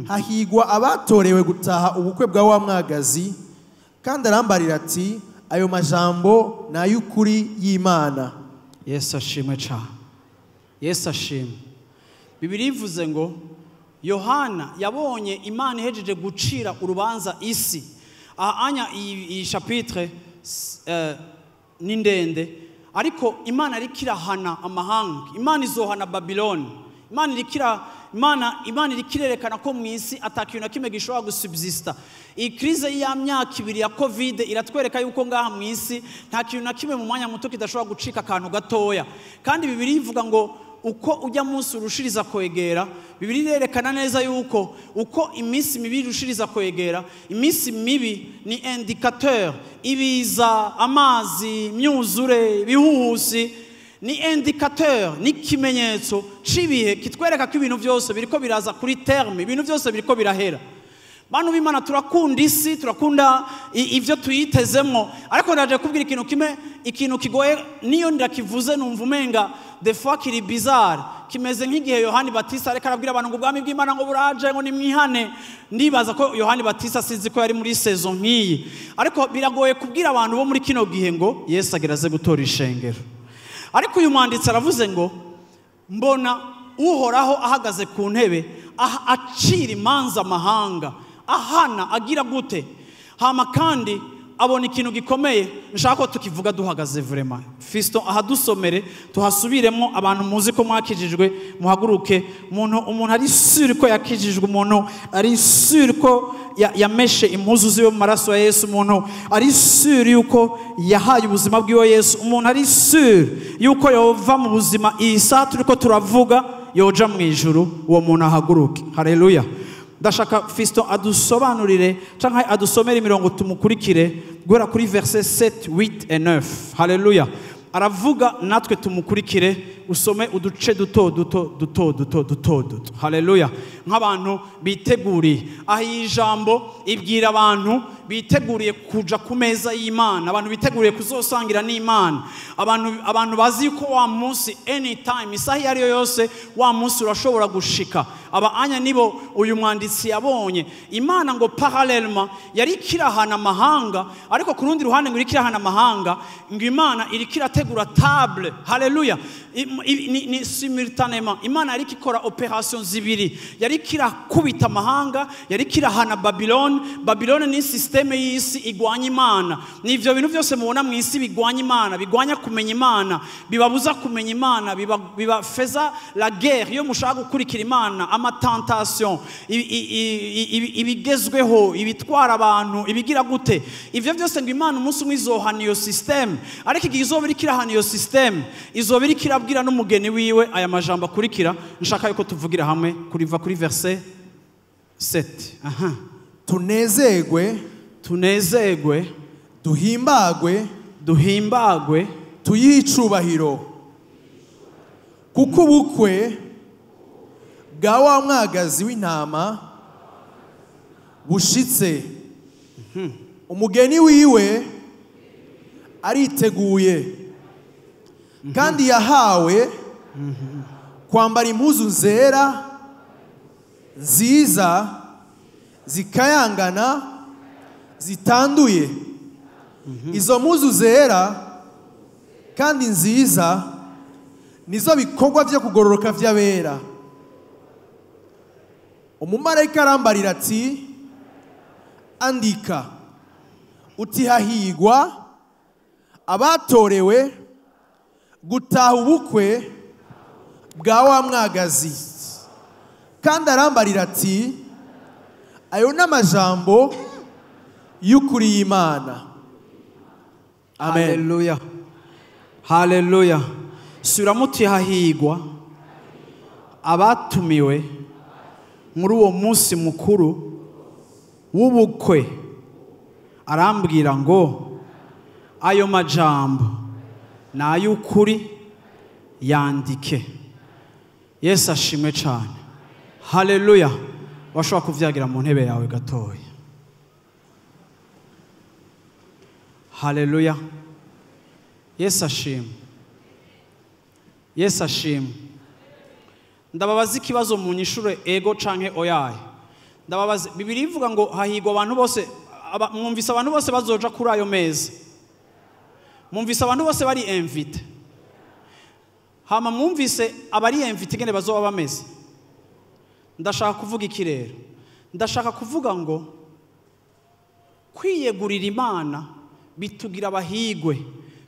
"Hahigwa abatorewe gutaha ubukwe bwa wa mwagazi." Kandi arambarira ati: "Ayo majambo ni ay'ukuri y'Imana." Yesu ashimwe cyane. Yesu ashimwe. Bibiri ivuze ngo Yohana yabonye Imana ihejeje gucira urubanza isi. Aha anya iyi chapitre ni ndende, ariko Imana iriko irahana amahanga. Imana izohana Babiloni. Imana iriko irerekana ko mu isi atakintu na kimwe gishobora gusubsista. Iyi crise ya myaka 2 ya Covid iratwereka yuko ngaha mu isi nta kintu na kimwe mu mwanya muto kidashobora gucika akantu gatoya. Kandi Bibiri ivuga ngo uko ujya munsi urushiriza kwegera, Bibiri irerekana neza yuko uko iminsi mibi irushiriza kwegera, iminsi mibi ni indicateur, ibiza, amazi, imyuzure, ibihuhusi, ni indicateur, ni kimenyetso c'ibihe kitwereka ko ibintu byose biriko biraza kuri terme, ibintu byose biriko birahera. Bantu b'Imana, turakunda isi, turakunda ivyo tuyitezemwo, ariko ndaje kubwira ikintu kimwe, ikintu kigoye, niyo ndakivuze numva umenga des fois kiri bizarre, kimeze nk'igihe Yohani Batista ariko arabwira abantu ngo ubwami bw'Imana ngo buraje, ngo nimwihane. Ndibaza ko Yohani Batista sinzi ko yari muri saison nk'iyi, ariko biragoye kubwira abantu bo muri kino gihe ngo Yesu ageraze gutora ishengero. Ariko uyu mwanditsi aravuze ngo mbona Uhoraho ahagaze ku ntebe, acira imanza amahanga, ahana agira gute. Hama kandi abona ikintu gikomeye nshaka ko tukivuga duhagaze vraiment. Fiston ahadusomere tuhasubiremo. Abantu muzi ko mwakijijwe muhaguruke. Umuntu ari sûr ko yakijijwe, umuntu ari sûr ko yameshe impuzu ziwe mu maraso ya Yesu, umuntu ari sûr yuko yahaye ubuzima bwiwe Yesu, umuntu ari sûr yuko yova mu buzima iyi saha turiko turavuga yoja mu ijuru, uwo muntu ahaguruke. Haleluya. Ndashaka Fiston adusobanurire canke adusomere imirongo tumukurikire guhera kuri verset 7, 8 et 9. Haleluya. Aravuga natwe tumukurikire, usome uduce duto duto duto duto duto duto. Haleluya. Nk'abantu biteguriye. Aho iyi jambo ibwira abantu biteguriye kuja ku meza y'Imana, abantu biteguriye kuzosangira n'Imana, abantu bazi yuko wa munsi anytime, isaha iyo ariyo yose, wa munsi urashobora gushika. Aba anya nibo uyu mwanditsi yabonye Imana ngo parallèlement yari kirahana amahanga, ariko ku rundi ruhande ngo iri kirahana amahanga, ngo Imana iri kirategura table. Haleluya. Ni simultanément Imana yari ikora opération zibiri, yari kirakubita amahanga, yari kirahana Babylone. Babylone ni système y'isi igwanya Imana. Ni ivyo bintu byose mubona mu isi bigwanya Imana, bigwanya kumenya Imana, bibabuza kumenya Imana, biba feza la guerre iyo mushaka gukurikira Imana, ama tentation, ibigezweho, ibitwara abantu, ibigira gute. Ivyo byose ngo Imana umunsi umwe izohana iyo système, ariko igihe izoba iriko irahana iyo système, izoba iriko irabwira n'umugeni wiwe aya majambo akurikira nshaka yuko tuvugira hamwe kuriva kuri verset 7. Aha. Tunezerwe, Tunezerwe, duhimbagwe, duhimbagwe, tuyihe icubahiro, kuko ubukwe bwa wa mwagazi w'intama bushitse, umugeni wiwe ariteguye, kandi yahawe kwambara impuzu zera nziza zikayangana zitanduye. Izo mpuzu zera kandi nziza nizo bikorwa byo kugororoka vy'abera. Umumarayika arambarira ati: andika uti hahigwa abatorewe gutaha ubukwe bwa wa mwagazi. Kandi arambarira ati: ayo n'amajambo y'ukuri y'Imana. Amen. Haleluya. Haleluya. Subiramo uti hahigwa abatumiwe muri uwo munsi mukuru w'ubukwe. Arambwira ngo ayo majambo ni ay'ukuri, yandike. Yesu ashimwe cyane. Haleluya. Washobora kuvyagira mu ntebe yawe gatoya. Haleluya. Yesu ashimwe. Yesu ashimwe. Ndababaza ikibazo mu nyishure ego canke oyaye. Ndababaza, Bibiliya ivuga ngo hahigwa abantu bose, mwumvise abantu bose bazoja kuri ayo meza. Mwumvise abantu bose bari invité. Hama mwumvise abari invité ngene bazoba bameze. Ndashaka kuvuga iki rero? Ndashaka kuvuga ngo kwiyegurira Imana bitugira abahigwe.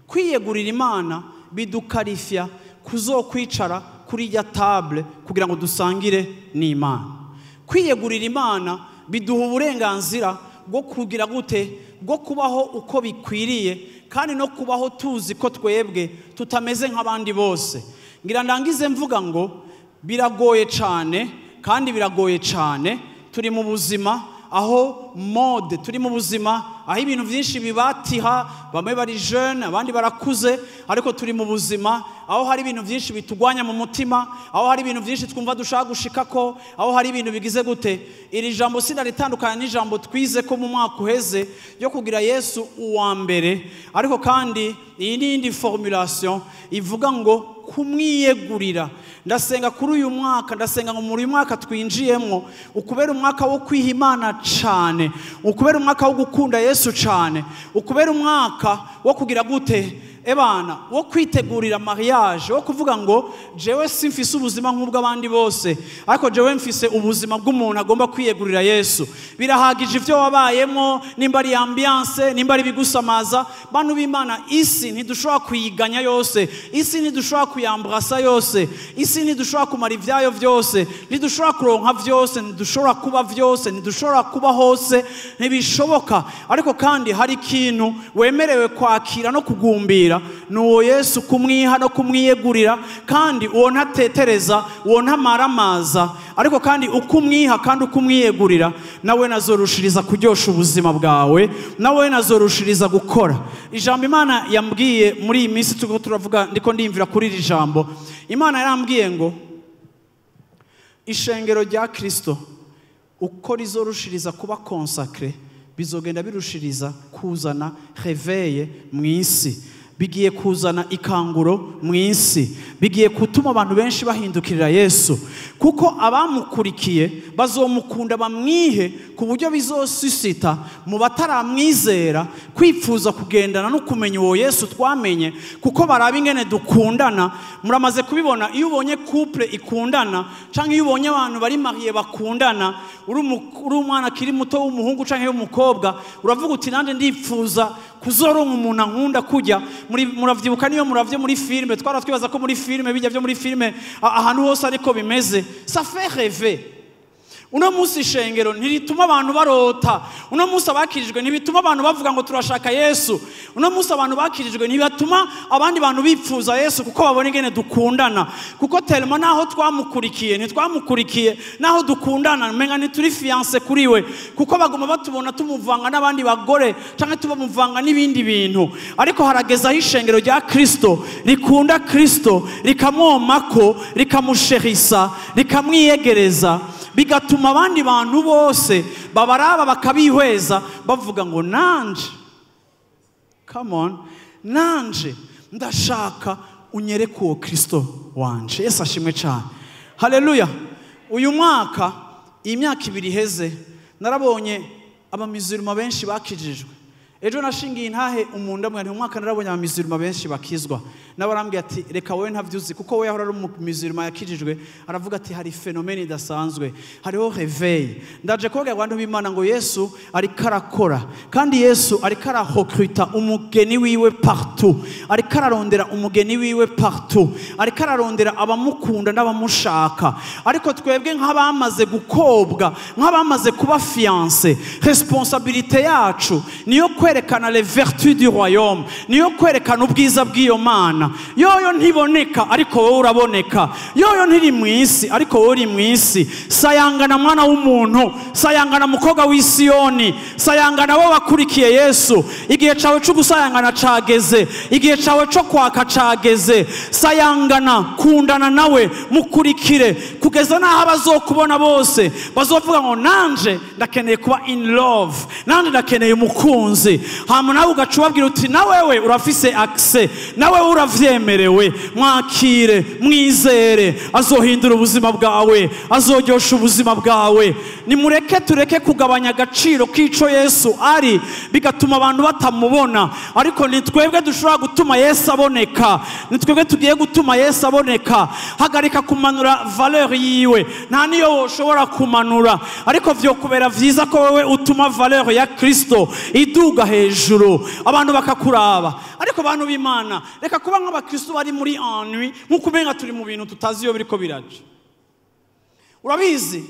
Kwiyegurira Imana bidukarifya kuzokwicara kuri ya table kugira ngo dusangire n'Imana. Kwiyegurira Imana biduha uburenganzira bwo kugira gute, bwo kubaho uko bikwiriye, kandi no kubaho tuzi ko twebwe tutameze nk'abandi bose. Ngira ndangize mvuga ngo biragoye cyane, kandi biragoye cyane. Turi mu buzima aho mode, turi mu buzima aho ibintu byinshi bibatiha, bamwe bari jeune abandi barakuze, ariko turi mu buzima aho hari ibintu byinshi bitugwanya mu mutima, aho hari ibintu byinshi twumva dushaka gushikako, aho hari ibintu bigize gute. Iri jambo sinaritandukana n'ijambo twize ko mu mwaka uheze yo kugira Yesu uwa mbere, ariko kandi iyi ni indi formulation ivuga ngo kumwiyegurira. Ndasenga kuri uyu mwaka, ndasenga ngo muri uyu mwaka twinjiyemwo ukubera umwaka wo kwiha Imana cane, ukubera umwaka wo gukunda Yesu cane, ukubera umwaka wo kugira gute ebana, wo kwitegurira mariage, wo kuvuga ngo jewe simfise ubuzima nk'ubw'abandi bose, ariko jewe mfise ubuzima bw'umuntu agomba kwiyegurira Yesu. Birahagije ivyo wabayemo, nimba ari ambiance, nimba ari bigusamaza. Bantu b'Imana, isi ntidushobora kuyiganya yose, isi ntidushobora kuyambrasa yose, isi ntidushobora kumara ivyayo vyose, ntidushobora kuronka vyose, ntidushobora kuba vyose, ntidushobora kuba hose, ntibishoboka. Ariko kandi hari ikintu wemerewe kwakira no kugumbira, nuwo Yesu kumwiha no kumwiyegurira, kandi uwo ntatetereza, uwo ntamaramaza, ariko kandi ukumwiha kandi ukumwiyegurira, nawe nazorushiriza kuryosha ubuzima bwawe, nawe nazorushiriza gukora. Ijambo Imana yambwiye muri iyi minsi turiko turavuga, ndiko ndiyumvira kuri iri jambo. Imana yarambwiye ngo ishengero rya Kristo uko rizorushiriza kuba consacré, bizogenda birushiriza kuzana réveil mu isi, bigiye kuzana ikanguro mu isi, bigiye gutuma abantu benshi bahindukirira Yesu, kuko abamukurikiye bazomukunda bamwihe ku buryo bizosusita mu bataramwizera kwifuza kugendana no kumenya uwo Yesu twamenye, kuko baraba ingene dukundana. Muramaze kubibona, iyo ubonye couple ikundana canke iyo ubonye abantu bari mariye bakundana, uri umwana akiri muto w'umuhungu canke w'umukobwa, uravuga uti nanje ndipfuza kuzoronka umuntu ankunda kujya. Muravyibuka niyo muravye muri filme, twara twibaza ko muri filme bijya byo muri filme ahantu hose ariko bimeze. Ça fait rêver. Uno munsi ishengero ntirituma abantu barota. Uno munsi abakirijwe ntibituma abantu bavuga ngo turashaka Yesu. Uno munsi abantu bakirijwe ntibatuma abandi bantu bipfuza Yesu kuko babona ingene dukundana. Kuko tellement naho twamukurikiye ntitwamukurikiye, naho dukundana umenga ntituri fiancé kuri we, kuko baguma batubona tumuvanga n'abandi bagore canke tubamuvanga n'ibindi bintu. Ariko harageza aho ishengero rya Kristo rikunda Kristo, rikamwomako, rikamusherisa, rikamwiyegereza, bigatuma abandi bantu bose babaraba bakabihweza bavuga ngo nanje, come on, nanje ndashaka unyereke uwo Kristo wanje. Yesu ashimwe cyane, haleluya. Uyu mwaka, iyi myaka 2 iheze, narabonye abamiziruma benshi bakijijwe. Ejo nashingiye intahe umunda mwe, umwaka narabonye abamiziruma benshi bakizwa. Nabarambwiye ati reka wowe ntavyuzi, kuko we yahora ari umumiziruma yakijijwe. Aravuga ati hari phénomène idasanzwe, hariho réveil. Ndaje kubabwira abantu b'Imana ngo Yesu ariko arakora, kandi Yesu ariko ararecruta umugeni wiwe partout, ariko ararondera umugeni wiwe partout, ariko ararondera abamukunda n'abamushaka. Ariko twebwe nk'abamaze gukobwa, nk'abamaze kuba fiancé, responsabilité yacu niyo kwerekana les vertus du royaume, niyo kwerekana ubwiza bw'iyo Mana. Yoyo ntiboneka ariko wowe uraboneka, yoyo ntiri mu isi ariko wowe uri mu isi. Sayangana mwana w'umuntu, sayangana mukobwa w'Isiyoni, sayangana wowe wakurikiye Yesu. Igihe cawe cyo gusayangana cageze, igihe cawe cyo kwaka cageze. Sayangana, kundana nawe, mukurikire kugeza naho abazokubona bose bazovuga ngo nanje ndakeneye kuba in love, nanje ndakeneye umukunzi. Hama nawe ugaca ubabwira uti na wewe urafise accès, na wewe uravyemerewe, mwakire, mwizere, azohindura ubuzima bwawe, azoryosha ubuzima bwawe. Nimureke tureke kugabanya agaciro k'ico Yesu ari, bigatuma abantu batamubona. Ariko ni twebwe dushobora gutuma Yesu aboneka, ni twebwe tugiye gutuma Yesu aboneka. Hagarika kumanura valeur yiwe, nta niyo woshobora kumanura, ariko vyokubera vyiza ko wewe utuma valeur ya Kristo iduga hejuru, abantu bakakuraba. Ariko bantu b'Imana, reka kuba nk'abakristo bari muri ennui, nk'uko umenga turi mu bintu tutazi iyo biriko biraja. Urabizi,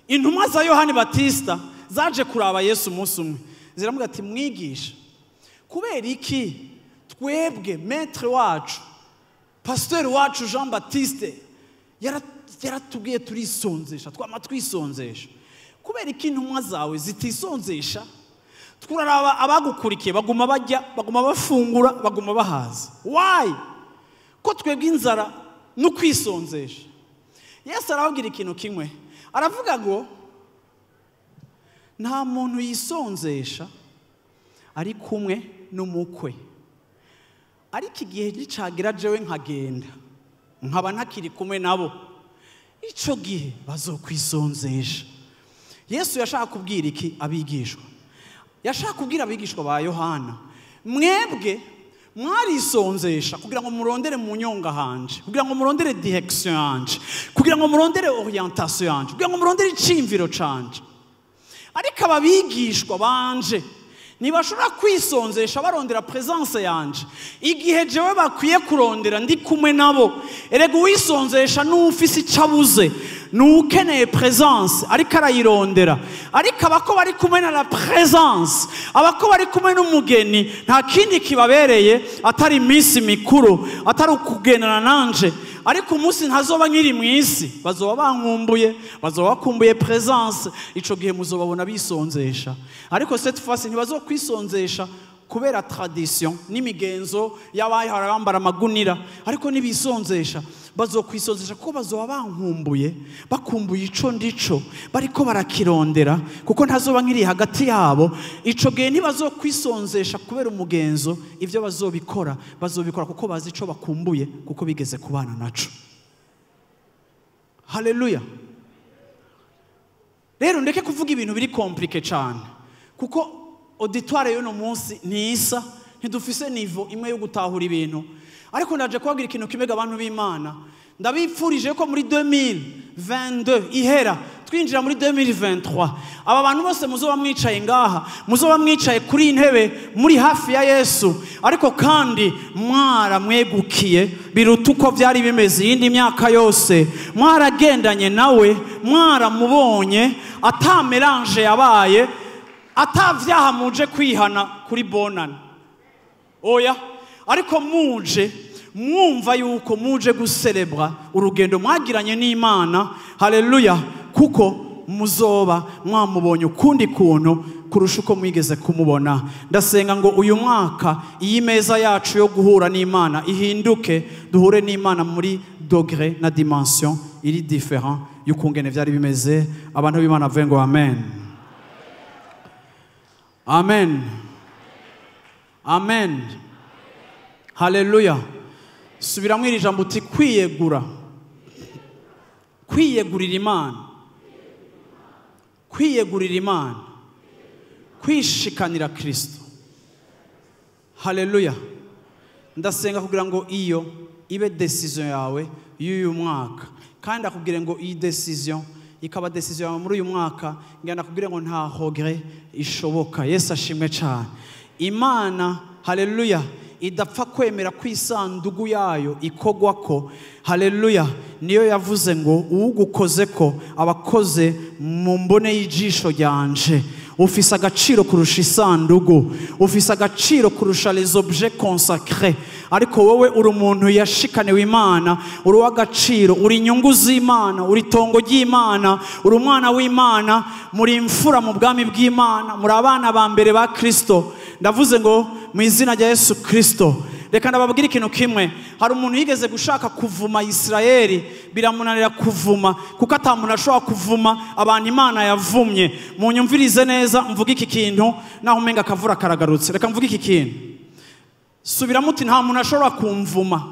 intumwa za Yohani Batista zaje kuraba Yesu umunsi umwe, ziramubwira ati mwigisha, kubera iki twebwe maître wacu, pasteur wacu Jean Baptiste yaratubwiye turisonzesha, twama twisonzesha, kubera iki intumwa zawe zitisonzesha? Turaraba abagukurikiye baguma bajya, baguma bafungura, baguma bahaza. Why? Ko twebwe inzara no kwisonzesha. Yesu arababwira ikintu kimwe, aravuga ngo nta muntu yisonzesha ari kumwe n'umukwe, ariko igihe gicagira jewe nkagenda nkaba ntakiri kumwe nabo, ico gihe bazokwisonzesha. Yesu yashaka kubwira iki abigishwa? Yashaka kubwira abigishwa ba Yohana, mwebwe mwarisonzesha kugira ngo murondere mu nyonga hanje, kugira ngo murondere direction yanje, kugira ngo murondere orientation yanje, kugira ngo murondere iciyumviro canje. Ariko ababigishwa banje ntibashobora kwisonzesha barondera présence yanje igihe jewe bakwiye kurondera ndi kumwe nabo. Erega uwisonzesha n'ufise icyo abuze, n'ukeneye présence ariko arayirondera. Ariko abako bari kumwe na la présence, abako bari kumwe n'umugeni, nta kindi kibabereye atari iminsi mikuru, atari ukugendana nanje. Ariko umunsi ntazoba nkiri mu isi, bazoba bankumbuye, bazoba bakumbuye présence. Ico gihe muzobabona bisonzesha. Ariko cette fois ntibazokwisonzesha kubera tradition n'imigenzo y'abahora bambara amagunira, ariko nibisonzesha bazokwisonzesha kuko bazoba bankumbuye, bakumbuye ico ndico bariko barakirondera, kuko ntazoba nkiri hagati yabo. Ico gihe ntibazokwisonzesha kubera umugenzo, ivyo bazobikora bazobikora kuko bazi ico bakumbuye, kuko bigeze kubana naco. Haleluya. Rero ndeke kuvuga ibintu biri compliqué cyane, kuko auditoire y'uno munsi ntisa, ntidufise niveau imwe yo gutahura ibintu. Ariko ndaje kubabwira ikintu kimwe abantu b'Imana, ndabipfurije ko muri 2022 ihera Twinjira muri 2023, aba bantu bose muzoba mwicaye ngaha, muzoba mwicaye kuri intebe muri hafi ya Yesu, ariko kandi mwaramwegukiye biruta uko byari bimeze iyindi myaka yose. Mwaragendanye nawe, mwaramubonye, ata mélange yabaye, atavyaha muje kwihana kuri bonane, oya, ariko muje mwumva yuko muje guserebra urugendo mwagiranye n'Imana. Haleluya! Kuko muzoba mwamubonye ukundi kuntu kurusha uko mwigeze kumubona. Ndasenga ngo uyu mwaka iyi meza yacu yo guhura n'Imana ihinduke, duhure n'Imana muri degré na dimension iri différent y'ukungene vyari bimeze. Abantu b'Imana bavuge ngo amen, amen, amen. Haleluya! Subiramo iri jambo uti: kwiyegura, kwiyegurira Imana, kwiyegurira Imana, kwishikanira Kristo. Haleluya! Ndasenga kugira ngo iyo ibe décision yawe y'uyu mwaka, kandi akubwire ngo iyi décision ikaba décision yawe muri uyu mwaka, ngira nakubwire ngo nta regret ishoboka. Yesu ashimwe cyane. Imana, haleluya, idapfa kwemera ko isandugu yayo ikogwa ko. Haleluya! Niyo yavuze ngo uwugukoze ko abakoze mu mbone y'ijisho ryanje. Ufise agaciro kurusha isandugu, ufise agaciro kurusha les objets consacrés, ariko wowe uri umuntu yashikaniwe Imana, uri uw'agaciro, uri inyungu z'Imana, uri itongo ry'Imana, uri umwana w'Imana, muri imfura mu bwami bw'Imana, muri abana ba mbere ba Kristo. Ndavuze ngo mu izina rya Yesu Kristo, reka ndababwira ikintu kimwe. Hari umuntu yigeze gushaka kuvuma Isirayeli, biramunanira kuvuma, kuko ata muntu ashobora kuvuma abantu Imana yavumye. Munyumvirize neza, mvuge iki kintu naho umenga akavura karagarutse. Reka mvuge iki kintu. Subiramo uti: nta muntu ashobora kumvuma.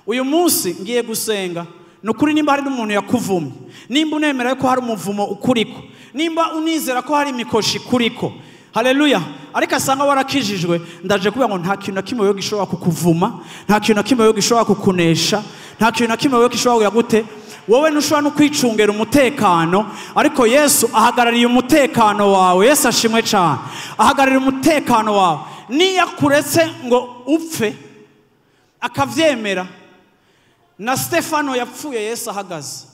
Uyu munsi ngiye gusenga. Ni ukuri, nimba hari n'umuntu yakuvumye, nimba unemera ko hari umuvumo ukuriko, nimba unizera ko hari imikoshi ikuriko, haleluya, ariko asanga warakijijwe, ndaje kuvuga ngo nta kintu na kimwe wewe gishobora kukuvuma, nta kintu na kimwe wewe gishobora kukunesha, nta kintu na kimwe wewe gishobora kugira gute. Wowe ntushobora no kwicungera umutekano, ariko Yesu ahagarariye umutekano wawe. Yesu ashimwe cyane. Ahagarariye umutekano wawe. Niyo akuretse ngo upfe akavyemera, na Stefano yapfuye Yesu ahagaze.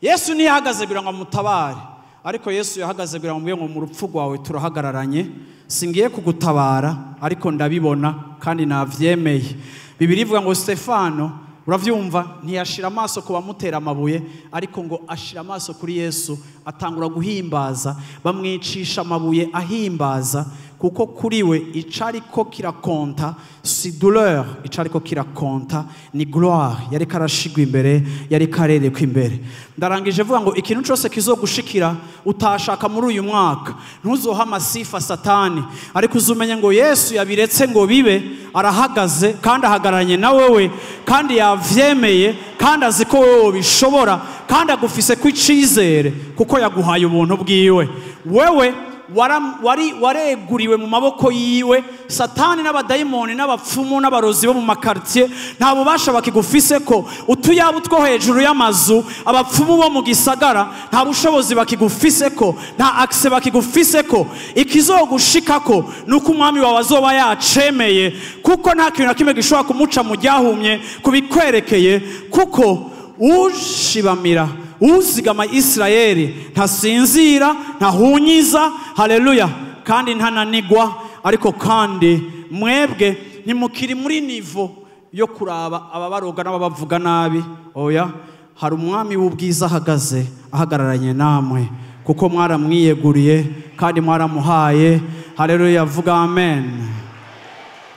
Yesu ntiyahagaze kugira ngo amutabare, ariko Yesu yahagaze kugira ngo amubwire ngo mu rupfu rwawe turahagararanye, singiye kugutabara, ariko ndabibona kandi navyemeye. Bibiliya ivuga ngo Stefano, uravyumva, ntiyashira amaso ku bamutera amabuye, ariko ngo ashira amaso kuri Yesu, atangura guhimbaza. Bamwicisha amabuye ahimbaza, kuko kuri we icariko kirakonta si douleur, icariko kirakonta ni gloire yariko arashigwa imbere, yariko arerekwa imbere. Ndarangije vuga ngo ikintu cyose kizogushikira utashaka muri uyu mwaka, ntuzoha amasifa Satani, ariko uzumenye ngo Yesu yabiretse ngo bibe, arahagaze kandi ahagararanye na wewe, kandi yavyemeye, kandi azi ko wewe bishobora, kandi agufise ko icizere kuko yaguhaye ubuntu bwiwe. Wewe wari wareguriwe mu maboko yiwe. Satani n'abadayimoni n'abapfumu n'abarozi bo mu makartier nta bubasha bakigufise ko. Utuyabu two hejuru y'amazu, abapfumu bo mu gisagara nta bushobozi bakigufise ko, nta accès bakigufise ko. Ikizogushikako nuko umwami wawe azoba yacemeye, kuko nta kintu na kimwe gishobora kumuca mu ryahumye kubikwerekeye, kuko ushibamira, uzigama Isirayeli ntasinzira, ntahunyiza. Haleluya! Kandi ntananigwa. Ariko kandi mwebwe ntimukiri muri niveau yo kuraba ababaroga n'ababavuga nabi, oya. Hari umwami w'ubwiza ahagaze, ahagararanye namwe, kuko mwaramwiyeguriye kandi mwaramuhaye. Haleluya! Vuga amen,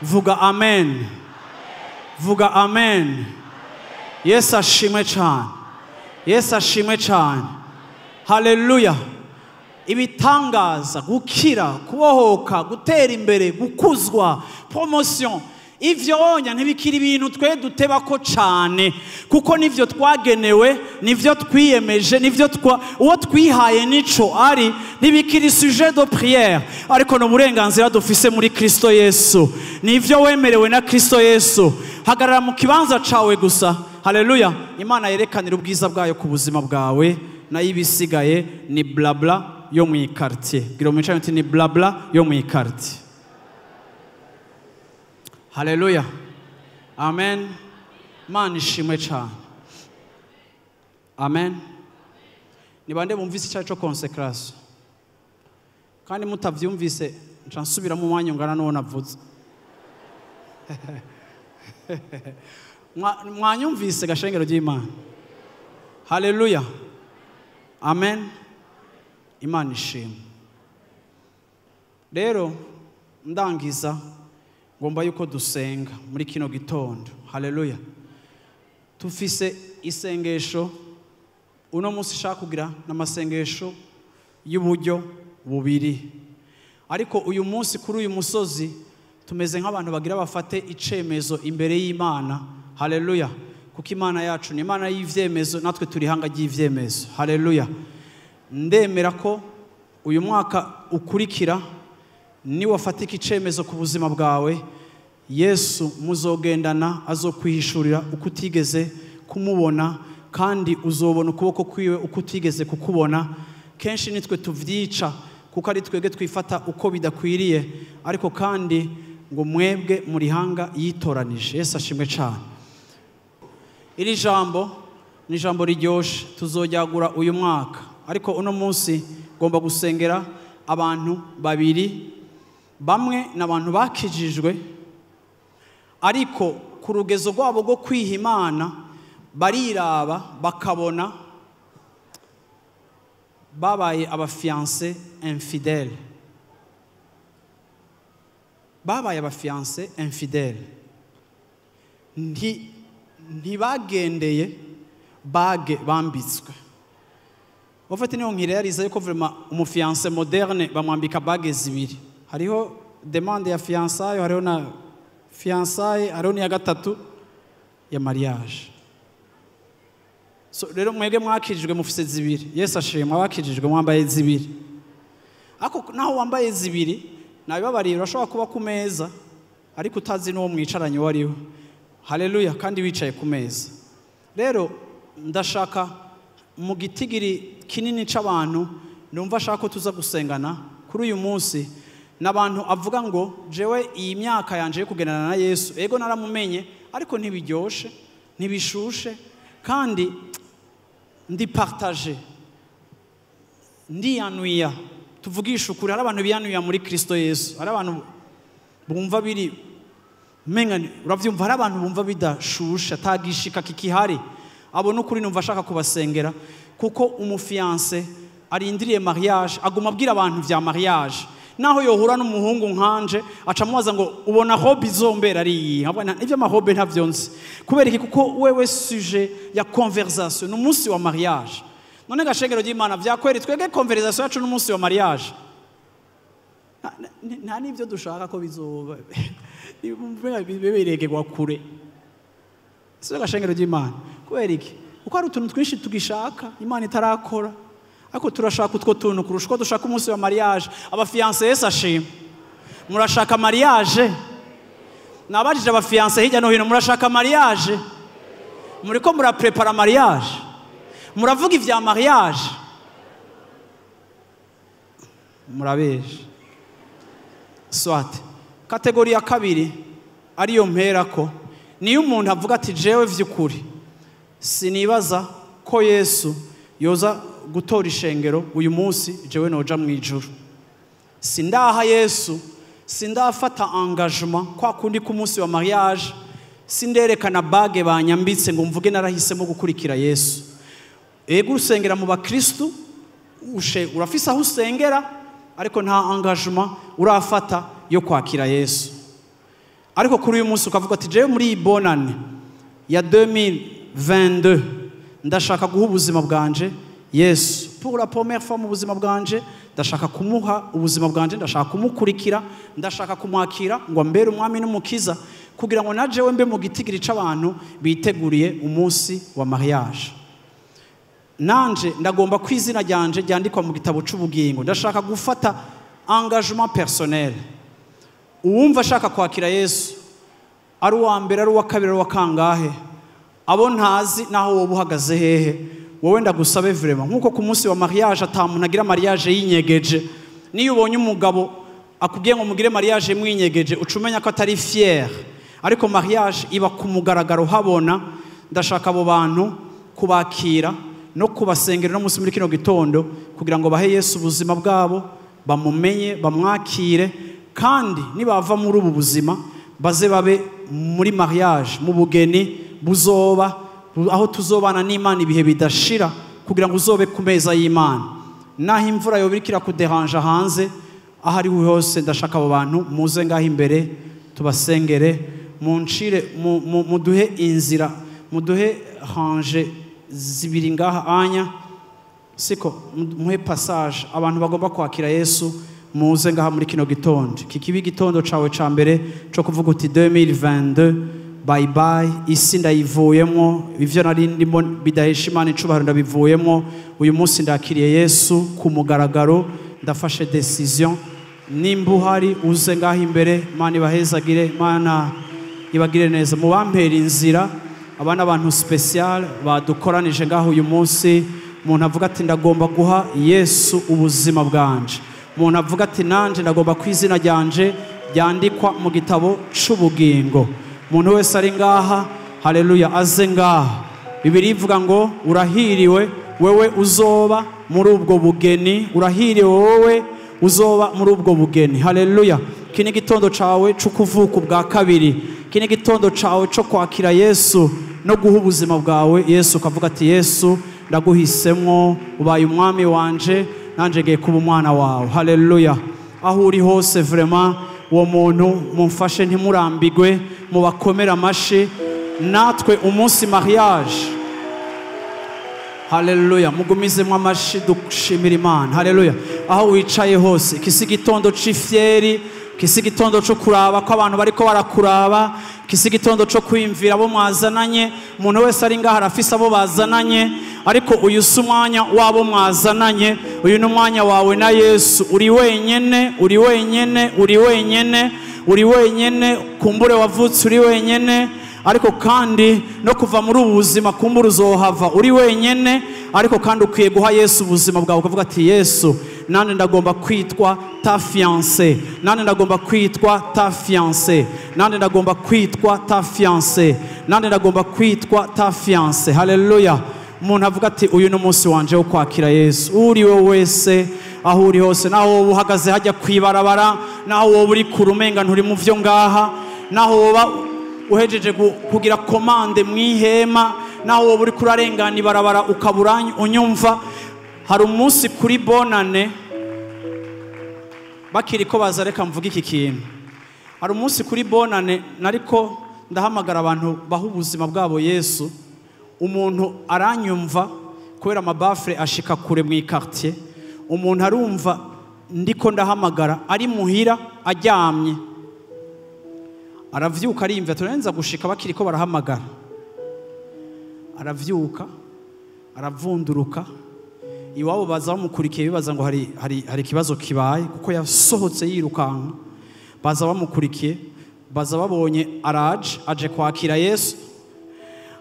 vuga amen, vuga amen. Yesu ashimwe cyane, Yesu ashimwe cyane. Haleluya! Ibitangaza, gukira, kubohoka, gutera imbere, gukuzwa, promotion, ivyo onya ntibikiri ibintu twe duteba ko cane, kuko nivyo twagenewe, nivyo twiyemeje, nivyo twa uwo twihaye nico ari. Ntibikiri sujet de prière, ariko no burenganzira dufise muri Kristo Yesu, nivyo wemerewe na Kristo Yesu. Hagarara mu kibanza cawe gusa. Haleluya. Imana yerekanira ubwiza bwayo ku buzima bwawe, nayo ibisigaye ni blabla yo mu ikartier. Gira umwicaye uti ni blabla yo mu ikartier. Haleluya. Amen. Imana ishimwe cyane. Amen. Ni bande bumvise icyayi cyo consecration? Kandi mutavyumvise nca nsubira mu mwanya ungana n'uwo navuze. Mwanyumvise gashengero ry'Imana. Haleluya. Amen. Imana ishimwe. Rero ndangiza ngomba yuko dusenga muri kino gitondo. Haleluya. Tufise isengesho uno munsi shaka kugira n'amasengesho y'uburyo bubiri. Ariko uyu munsi kuri uyu musozi tumeze nk'abantu bagira bafate icemezo imbere y'Imana. Haleluya. Kuko Imana yacu ni Imana y'ivyemezo, natwe turi hanga ry'ivyemezo. Haleluya. Ndemera ko uyu mwaka ukurikira ni wafatika icemezo ku buzima bwawe, Yesu muzogendana, azokwihishurira uko utigeze kumubona, kandi uzobona ukuboko kwiwe uko utigeze kukubona. Kenshi nitwe tuvyica kuko ari twebwe twifata uko bidakwiriye, ariko kandi ngo mwebwe muri hanga yitoranije. Yesu ashimwe cyane. Iri jambo ni jambo riryoshe tuzojyagura uyu mwaka, ariko uno munsi ngomba gusengera abantu babiri. Bamwe n'abantu bakijijwe ariko ku rugezo rwabo rwo kwiha Imana bariraba bakabona babaye abafiancé infidèle. Babaye abafiancé infidèle. Ntibagendeye bague bambitswe. Ufite niyo nkirealiza yuko vraiment umufiancé moderne bamwambika bague zibiri. Hariho demande ya fiançailles, hariho na fiançailles, hariho n'iya gatatu ya mariage. So rero mwebwe mwakijijwe mufise zibiri. Yesu ashimwe, abakijijwe mwambaye zibiri. Ako naho wambaye zibiri nabibabariye, urashobora kuba ku meza ariko utazi n'uwo mwicaranye uwo ari we. Haleluya. Kandi wicaye ku meza. Rero ndashaka mu gitigiri kinini c'abantu numva ashaka ko tuza gusengana kuri uyu munsi n'abantu avuga ngo jewe iyi myaka yanje yo kugendana na Yesu, ego naramumenye ariko ntibiryoshe, ntibishushe, kandi ndi partage, ndiyanuya. Tuvugisha ukuri, hari abantu biyanuya muri Kristo Yesu, hari abantu bumva biri menga, uravyumva, hari abantu bumva bidashusha, atagishika kikihari. Abo nukuri numva ashaka kubasengera, kuko umufiancé arindiriye mariage, aguma abwira abantu vya mariage. Naho yohura n'umuhungu nkanje acamubaza ngo ubona robe izombera ari iyi? Nkabona ivyo amarobe ntavyo nzi. Kubera iki? Kuko wewe sujet ya conversation n'umunsi wa mariage. None gashengero ry'Imana vyakweri twege conversation yacu n'umunsi wa mariage. Nta nivyo dushaka ko bizoba. Biberegerwa kure. Sio gashengero ry'Imana. Kubera iki? Kuko hari utuntu twinshi tugishaka Imana itarakora. Ariko turashaka utwo tuntu kurusha uko dushaka umunsi wa mariage. Abafiancé Yesu ashimwe. Murashaka mariage? Nabajije abafiancé hirya no hino, murashaka mariage? Muriko muraprepara mariage? Muravuga ivya mariage? Murabeje. Soit kategori ya kabiri ariyo mperako niyo umuntu avuga ati jewe vy'ukuri sinibaza ko Yesu yoza gutora ishengero uyu munsi, jewe noja mu ijuru. Sindaha Yesu, sindafata engagement kwa kundi ku munsi wa mariage, sinderekana bague banyambitse ngo mvuge narahisemo gukurikira Yesu. Ego usengera mu bakristu, urafise aho usengera, ariko nta engagement urafata yo kwakira Yesu. Ariko kuri uyu munsi ukavuga ati jewe muri iyi bonane ya 2022 ndashaka guha ubuzima bwanje Yesu. Pour la première fois mu buzima bwanje ndashaka kumuha ubuzima bwanje, ndashaka kumukurikira, ndashaka kumwakira ngo ambere umwami n'umukiza, kugira ngo na jewe mbe mu gitigiri c'abantu biteguriye umunsi wa mariage. Nanje ndagomba ko izina ryanje ryandikwa mu gitabo c'ubugingo, ndashaka gufata engagement personnel. Uwumva ashaka kwakira Yesu ari uwa mbere, ari uwa kabiri, ari uwa kangahe, Abo ntazi naho wowe uhagaze hehe, wowe ndagusabe vraiment, nkuko ku munsi wa mariage atamuntu agira mariage yinyegeje. Niyo ubonye umugabo akubwiye ngo mugire mariage mwinyegeje, uca umenya ko atari fier. Ariko mariage iba ku mugaragaro habona. Ndashaka abo bantu kubakira no kubasengera no munsi muri kino gitondo, kugira ngo bahe Yesu ubuzima bwabo, bamumenye, bamwakire, kandi nibava muri ubu buzima baze babe muri mariage, mu bugeni buzoba aho tuzobana n'Imana ibihe bidashira, kugira ngo uzobe ku meza y'Imana. Naho imvura yoba iriko irakuderanja hanze, aho ari hose, ndashaka abo bantu muze ngaho imbere tubasengere, muncire, muduhe inzira, muduhe rangées zibiri ngaha anya siko, muhe passage abantu bagomba kwakira Yesu. Muze ngaha muri kino gitondo, kikiba igitondo cawe ca mbere co kuvuga uti: "2022 bye bye, isi ndayivuyemo, ivyo nari ndimo bidahesha Imana icubahiro ndabivuyemo, uyu munsi ndakiriye Yesu ku mugaragaro, ndafashe décision." Nimba uhari, uze ngaho imbere. Imana ibahezagire, Imana ibagire neza. Mubampera inzira. Aba ni abantu spécial badukoranije ngaho uyu munsi. Umuntu avuga ati: "Ndagomba guha Yesu ubuzima bwanje." Umuntu avuga ati: "Nanje ndagomba ku izina ryanje ryandikwa mu gitabo c'ubugingo." Umuntu wese ari ngaha, haleluya, aze ngaha. Bibiliya ivuga ngo: "Urahiriwe wewe uzoba muri ubwo bugeni, urahiriwe wowe uzoba muri ubwo bugeni." Haleluya! Iki ni igitondo cawe co kuvuka ubwa kabiri, iki ni igitondo cawe co kwakira Yesu no guha ubuzima bwawe Yesu, ukavuga ati: "Yesu, ndaguhisemwo, ubaye umwami wanje, nanje ngiye kuba umwana wawe." Haleluya! Aho uri hose, vraiment, uwo muntu mumfashe, ntimurambigwe, mubakomere amashi. Natwe umunsi mariage, haleluya, mugumizemo amashi, dushimira Imana. Haleluya! Aho wicaye hose, iki si igitondo c'ifyeri, iki si igitondo co kuraba ko abantu bariko barakuraba, iki si igitondo co kwiyumvira abo mwazananye. Umuntu wese ari ngaha arafise abo bazananye, ariko uyu si umwanya w'abo mwazananye, uyu ni umwanya wawe na Yesu. Uri wenyene, uri wenyene, uri wenyene, uri wenyene. Kumbure wavutse uri wenyene, ariko kandi no kuva muri ubu buzima kumbura uzohava uri wenyene. Ariko kandi ukwiye guha Yesu ubuzima bwawe, ukavuga ati: "Yesu, nande ndagomba kwitwa ta fiancé, nande ndagomba kwitwa ta fiancé, nande ndagomba kwitwa ta fiancé, nande ndagomba kwitwa ta fiancé." Haleluya! Umuntu avuga ati: "Uyu ni umunsi wanje wo kwakira Yesu." Uri we wese, aho uri hose, naho wowe uhagaze hajya kwibarabara, naho wowe uri kure umenga nturi mu vyo ngaha, naho woba uhejeje kugira commande mu ihema, naho wowe uri kurarengana ibarabara ukabura unyumva. Hari umunsi kuri Bonane, bakiri ko baza, reka mvuge iki kintu. Hari umunsi kuri Bonane nariko ndahamagara abantu baha ubuzima bwabo Yesu. Umuntu aranyumva kubera amabaffles ashika kure mu iquartier. Umuntu arumva ndiko ndahamagara ari muhira aryamye, aravyuka, arimva turenza gushika bakiri ko barahamagara, aravyuka, aravunduruka iwabo, baza bamukurikiye, bibaza ngo hari ikibazo kibaye kuko yasohotse yirukanka. Baza bamukurikiye, baza babonye araje, aje kwakira Yesu.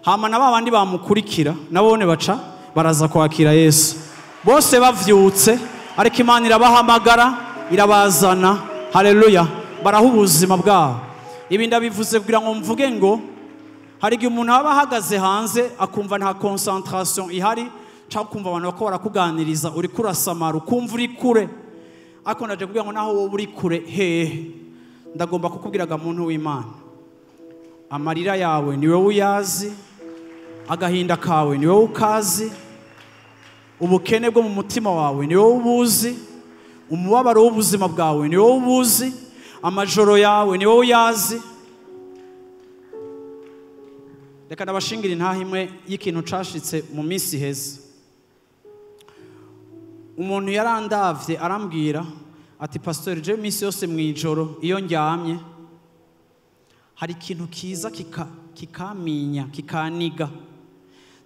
Hama na babandi bamukurikira nabone baca baraza kwakira Yesu, bose bavyutse. Ariko Imana irabahamagara, irabazana. Haleluya! Baraha ubuzima bwabo. Ibi ndabivuze kugira ngo mvuge ngo hari igihe umuntu aba ahagaze hanze akumva nta concentration ihari, cyangwa ukumva abantu bako barakuganiriza, uri kurasamara, ukumva uri kure. Ariko ndaje kugira ngo naho wowe uri kure hehe, ndagomba kukubwiraga, muntu w'Imana, amarira yawe ni wowe uyazi, agahinda kawe ni wowe ukazi, ubukene bwo mu mutima wawe ni wowe ubuzi, umubabaro w'ubuzima bwawe ni wowe ubuzi, amajoro yawe ni wowe uyazi. Reka ndabashingira intaha imwe y'ikintu cashitse mu minsi iheze. Umuntu yarandavye, arambwira ati: "Pastor, je iminsi yose mu ijoro iyo ndyamye hari ikintu kiza kikaminya, kikaniga."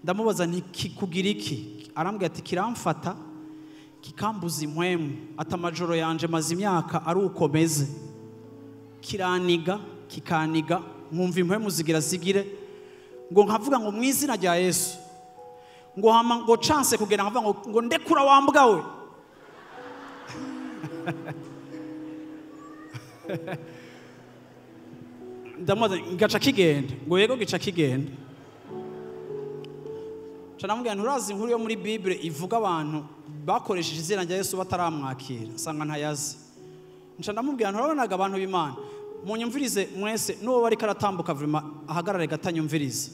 Ndamubaza nti: "Kikugira iki?" Arambwira ati: "Kiramfata, kikambuza impwemu." Ati: "Amajoro yanje maze imyaka ari uko meze, kiraniga, kikaniga, nkumva impwemu zigira zigire." Ngo nkavuga ngo mu izina rya Yesu. Ngo hama ngo chance kugera nkavuga ngo ndekura wambwa we. Ndamubaza ngaca kigenda. Ngo yego gica kigenda. Canamubwira nturazi inkuru yo muri Bible ivuga abantu bakoresheje izina rya Yesu bataramwakira, asanga ntayazi. Nca ndamubwira nturabonaga abantu b'Imana. Munyumvirize mwese n'uwo bari karatambuka vrima ahagarare gatanyumvirize.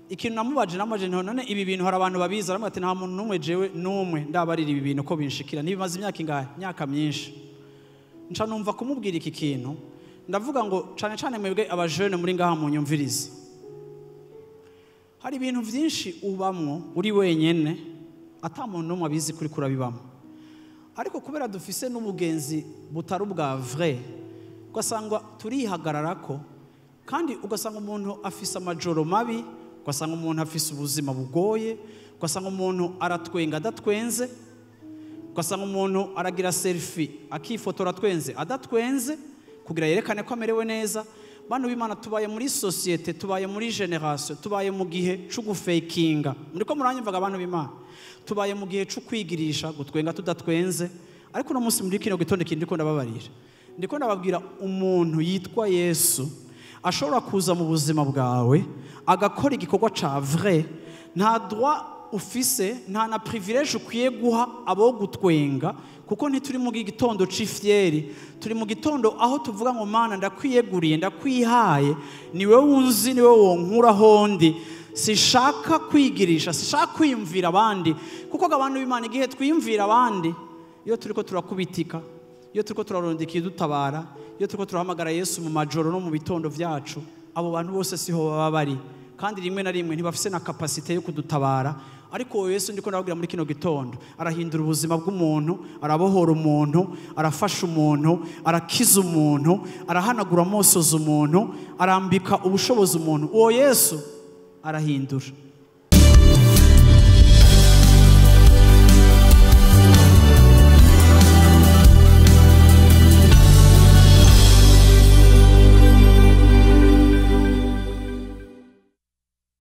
Ikintu namubaje none ibi bintu hari abantu babizi, aramubwira ati nta muntu n'umwe jewe n'umwe ndabarira ibi bintu ko binshikira. Nibimaze imyaka ingahe? Imyaka myinshi. Nca numva kumubwira iki kintu, ndavuga ngo cane cane mwebwe abajene muri ngaha munyumvirize. Hari ibintu byinshi ubamwo uri wenyene ata muntu n'umwe abizi kuri kurabibamo. Ariko kubera dufise n'ubugenzi butari ubwa vrai, ugasanga turihagararako, kandi ugasanga umuntu afise amajoro mabi, ugasanga umuntu afise ubuzima bugoye, ugasanga umuntu aratwenga adatwenze, ugasanga umuntu aragira selfie akifotora atwenze adatwenze kugira yerekane ko amerewe neza. Bantu b'Imana, tubaye muri societe, tubaye muri generation, tubaye mu gihe cyo gufekinga. Muriko muranyumvaga abantu b'Imana? Tubaye mu gihe cyo kwigirisha gutwenga tudatwenze. Ariko no munsi muri kino gitondo kindi ndiko ndababarira, ndiko ndababwira umuntu yitwa Yesu ashobora kuza mu buzima bwawe agakora igikorwa ca vrai. Nta droit ufise, nta na privilege ukwiye guha abo gutwenga, kuko ntituri mu gitondo c'ifyeri, turi mu gitondo aho tuvuga ngo Mana ndakwiyeguriye, ndakwihaye, ni wewe unzi, ni wewe wonkura hondi. Sishaka kwigirisha, sishaka kwiyumvira abandi, kuko abantu b'Imana igihe twiyumvira abandi, iyo turiko turakubitika, iyo turiko turarondika idutabara, iyo turiko turahamagara Yesu mu majoro no mu bitondo vyacu, abo bantu bose siho baba bari, kandi rimwe na rimwe ntibafise na capacité yo kudutabara. Ariko Yesu ndiko ndababwira muri kino gitondo, arahindura ubuzima bw'umuntu, arabohora umuntu, arafasha umuntu, arakiza umuntu, arahanagura amosozi umuntu, arambika ubushobozi umuntu. Uwo Yesu arahindura.